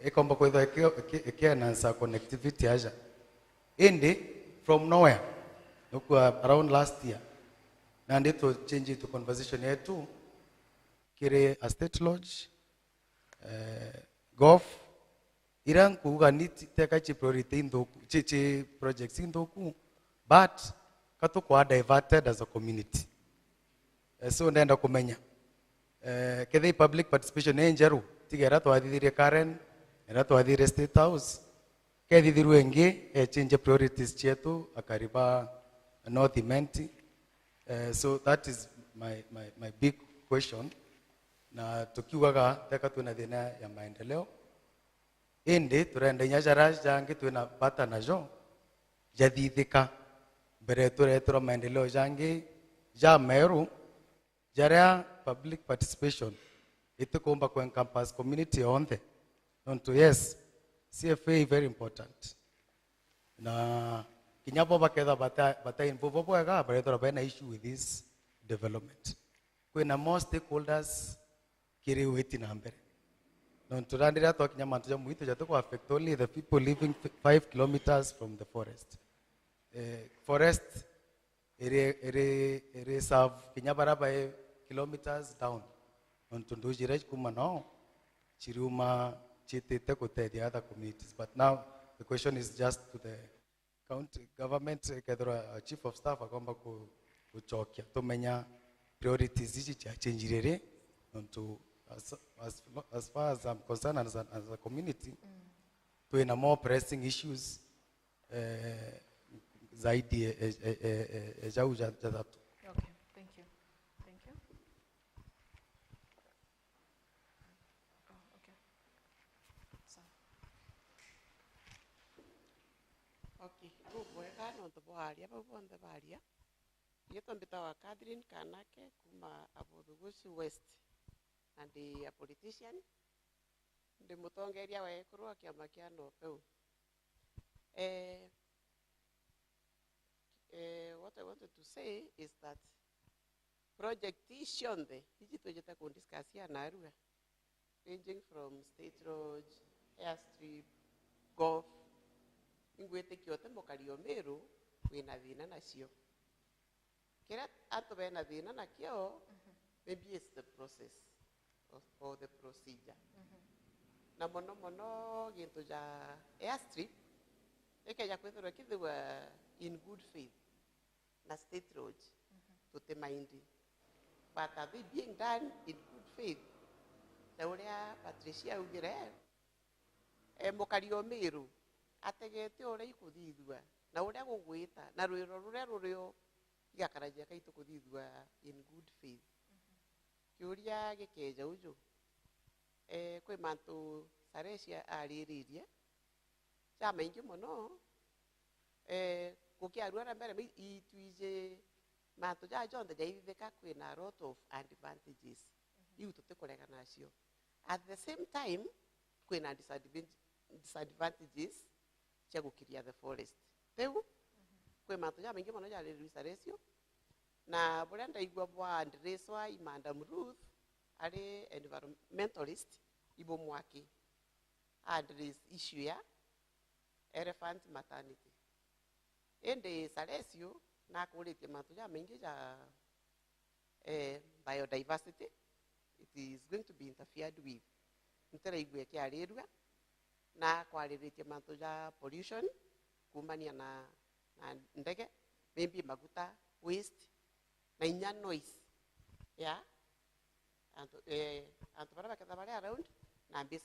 ikomba kwithwa iki-, iki-, iki enhance connectivity aja. Indi from nowhere, nukua around last year, nandi tu change to conversation yetu kiri a state lodge, eh, golf, iria nkuuga ni ti-, teka ci priority inthuku, ci, ci projects inthuku, but ka tukwa diverted as a community. Eh, so ndenda kumenya, eh, kethira public participation ni njeru, tiga iria twathithirie Karen, iria twathithirie State House, kethithirwe ingi, eh, change priorities cietu, akari ba North Imenti. Eh, so that is my, my, my big question. Na tukiugaga teka twina thina ya maendeleo, indi turenda inya jaria jangi twina bata najo jathithika mbere tureterwa maendeleo jangi jameru, jaria public participation itikumba ku encompass community yonthe. Nontu yes, C F A is very important. Na kinya bo bakethwa bata, bata involve bwega, barethirwa bena issue with this development. Kwina more stakeholders kiri witi na mbere. Nontu randi riria twakinya mantu ja muito jati ku affect only the people living f-, five kilometers from the forest. Eh, forest iri, iri, iri serve kinya baria bai kilometers down. Nontu nduji iria ikuma noo, ciriuma ciitite gutethia other communities. But now the question is just to the county government, kethirwa a chief of staff akomba ku, gucokia tumenya priorities ici ciachenjire ri, nontu as, as, as far as I'm concerned, as a, as a community, twina more pressing issues, eh, zaidi e, e, e, e, e jau ja, ja thatu. Okay, thank you. Thank you. Oh, okay. Sawa. Okay, bubwega nontu bwaria bau bonthe baria. Riitwa mbitagwa Catherine Kanake, kuuma Abuthugushi West, na ndi a politician. Ndi mutongeria wa ekuru wa kiama kia Nopeu. Eh, eh, what I wanted to say is that project ii cionthe iji twijite ku discuss ya narua, ranging from State Road, airstrip, golf, ingwitikia uti mukari o Meru wina thina nacio. Kiria antu bena thina nakio, maybe it's the process or, or the procedure. Na mono mono gintu ja airstrip, ikeja kwithirwa kithirwa in good faith na State Road, tuti mind. But are they being done in good faith? Ta uria Patricia augire, e, mukari o Miru ategete uria ikuthithua na uria gugwita na rwiro ruria rurio, igakarajia kaitu kuthithua in good faith. Kiuria gikeja uju, e, kwi mantu Saresia ariririe jamaingi mono, e, gukiarua na mbere, itwiji mantu jaa jonthe jaithithika kwina a lot of advantages. Iu tutikurega nacio. At the same time, kwina disadvan-, disadvantages cia gukiria the forest. Riu, kwi mantu jamaingi mono jaririrwe Saresio, na buria ndaigua bwa addresswa i Madam Ruth, ari environmentalist, ibumwaki address issue ya elephant maternity. Indi Saresio nakuritie mantu jamaingi ja, eh, biodiversity, it is going to be interfered with. Ntiraigua ikiarirua, na kwariritie mantu ja pollution kumania na, na ndege, maybe maguta, waste, na inya noise ya antu, eh, antu baria baketha bari around, na mbica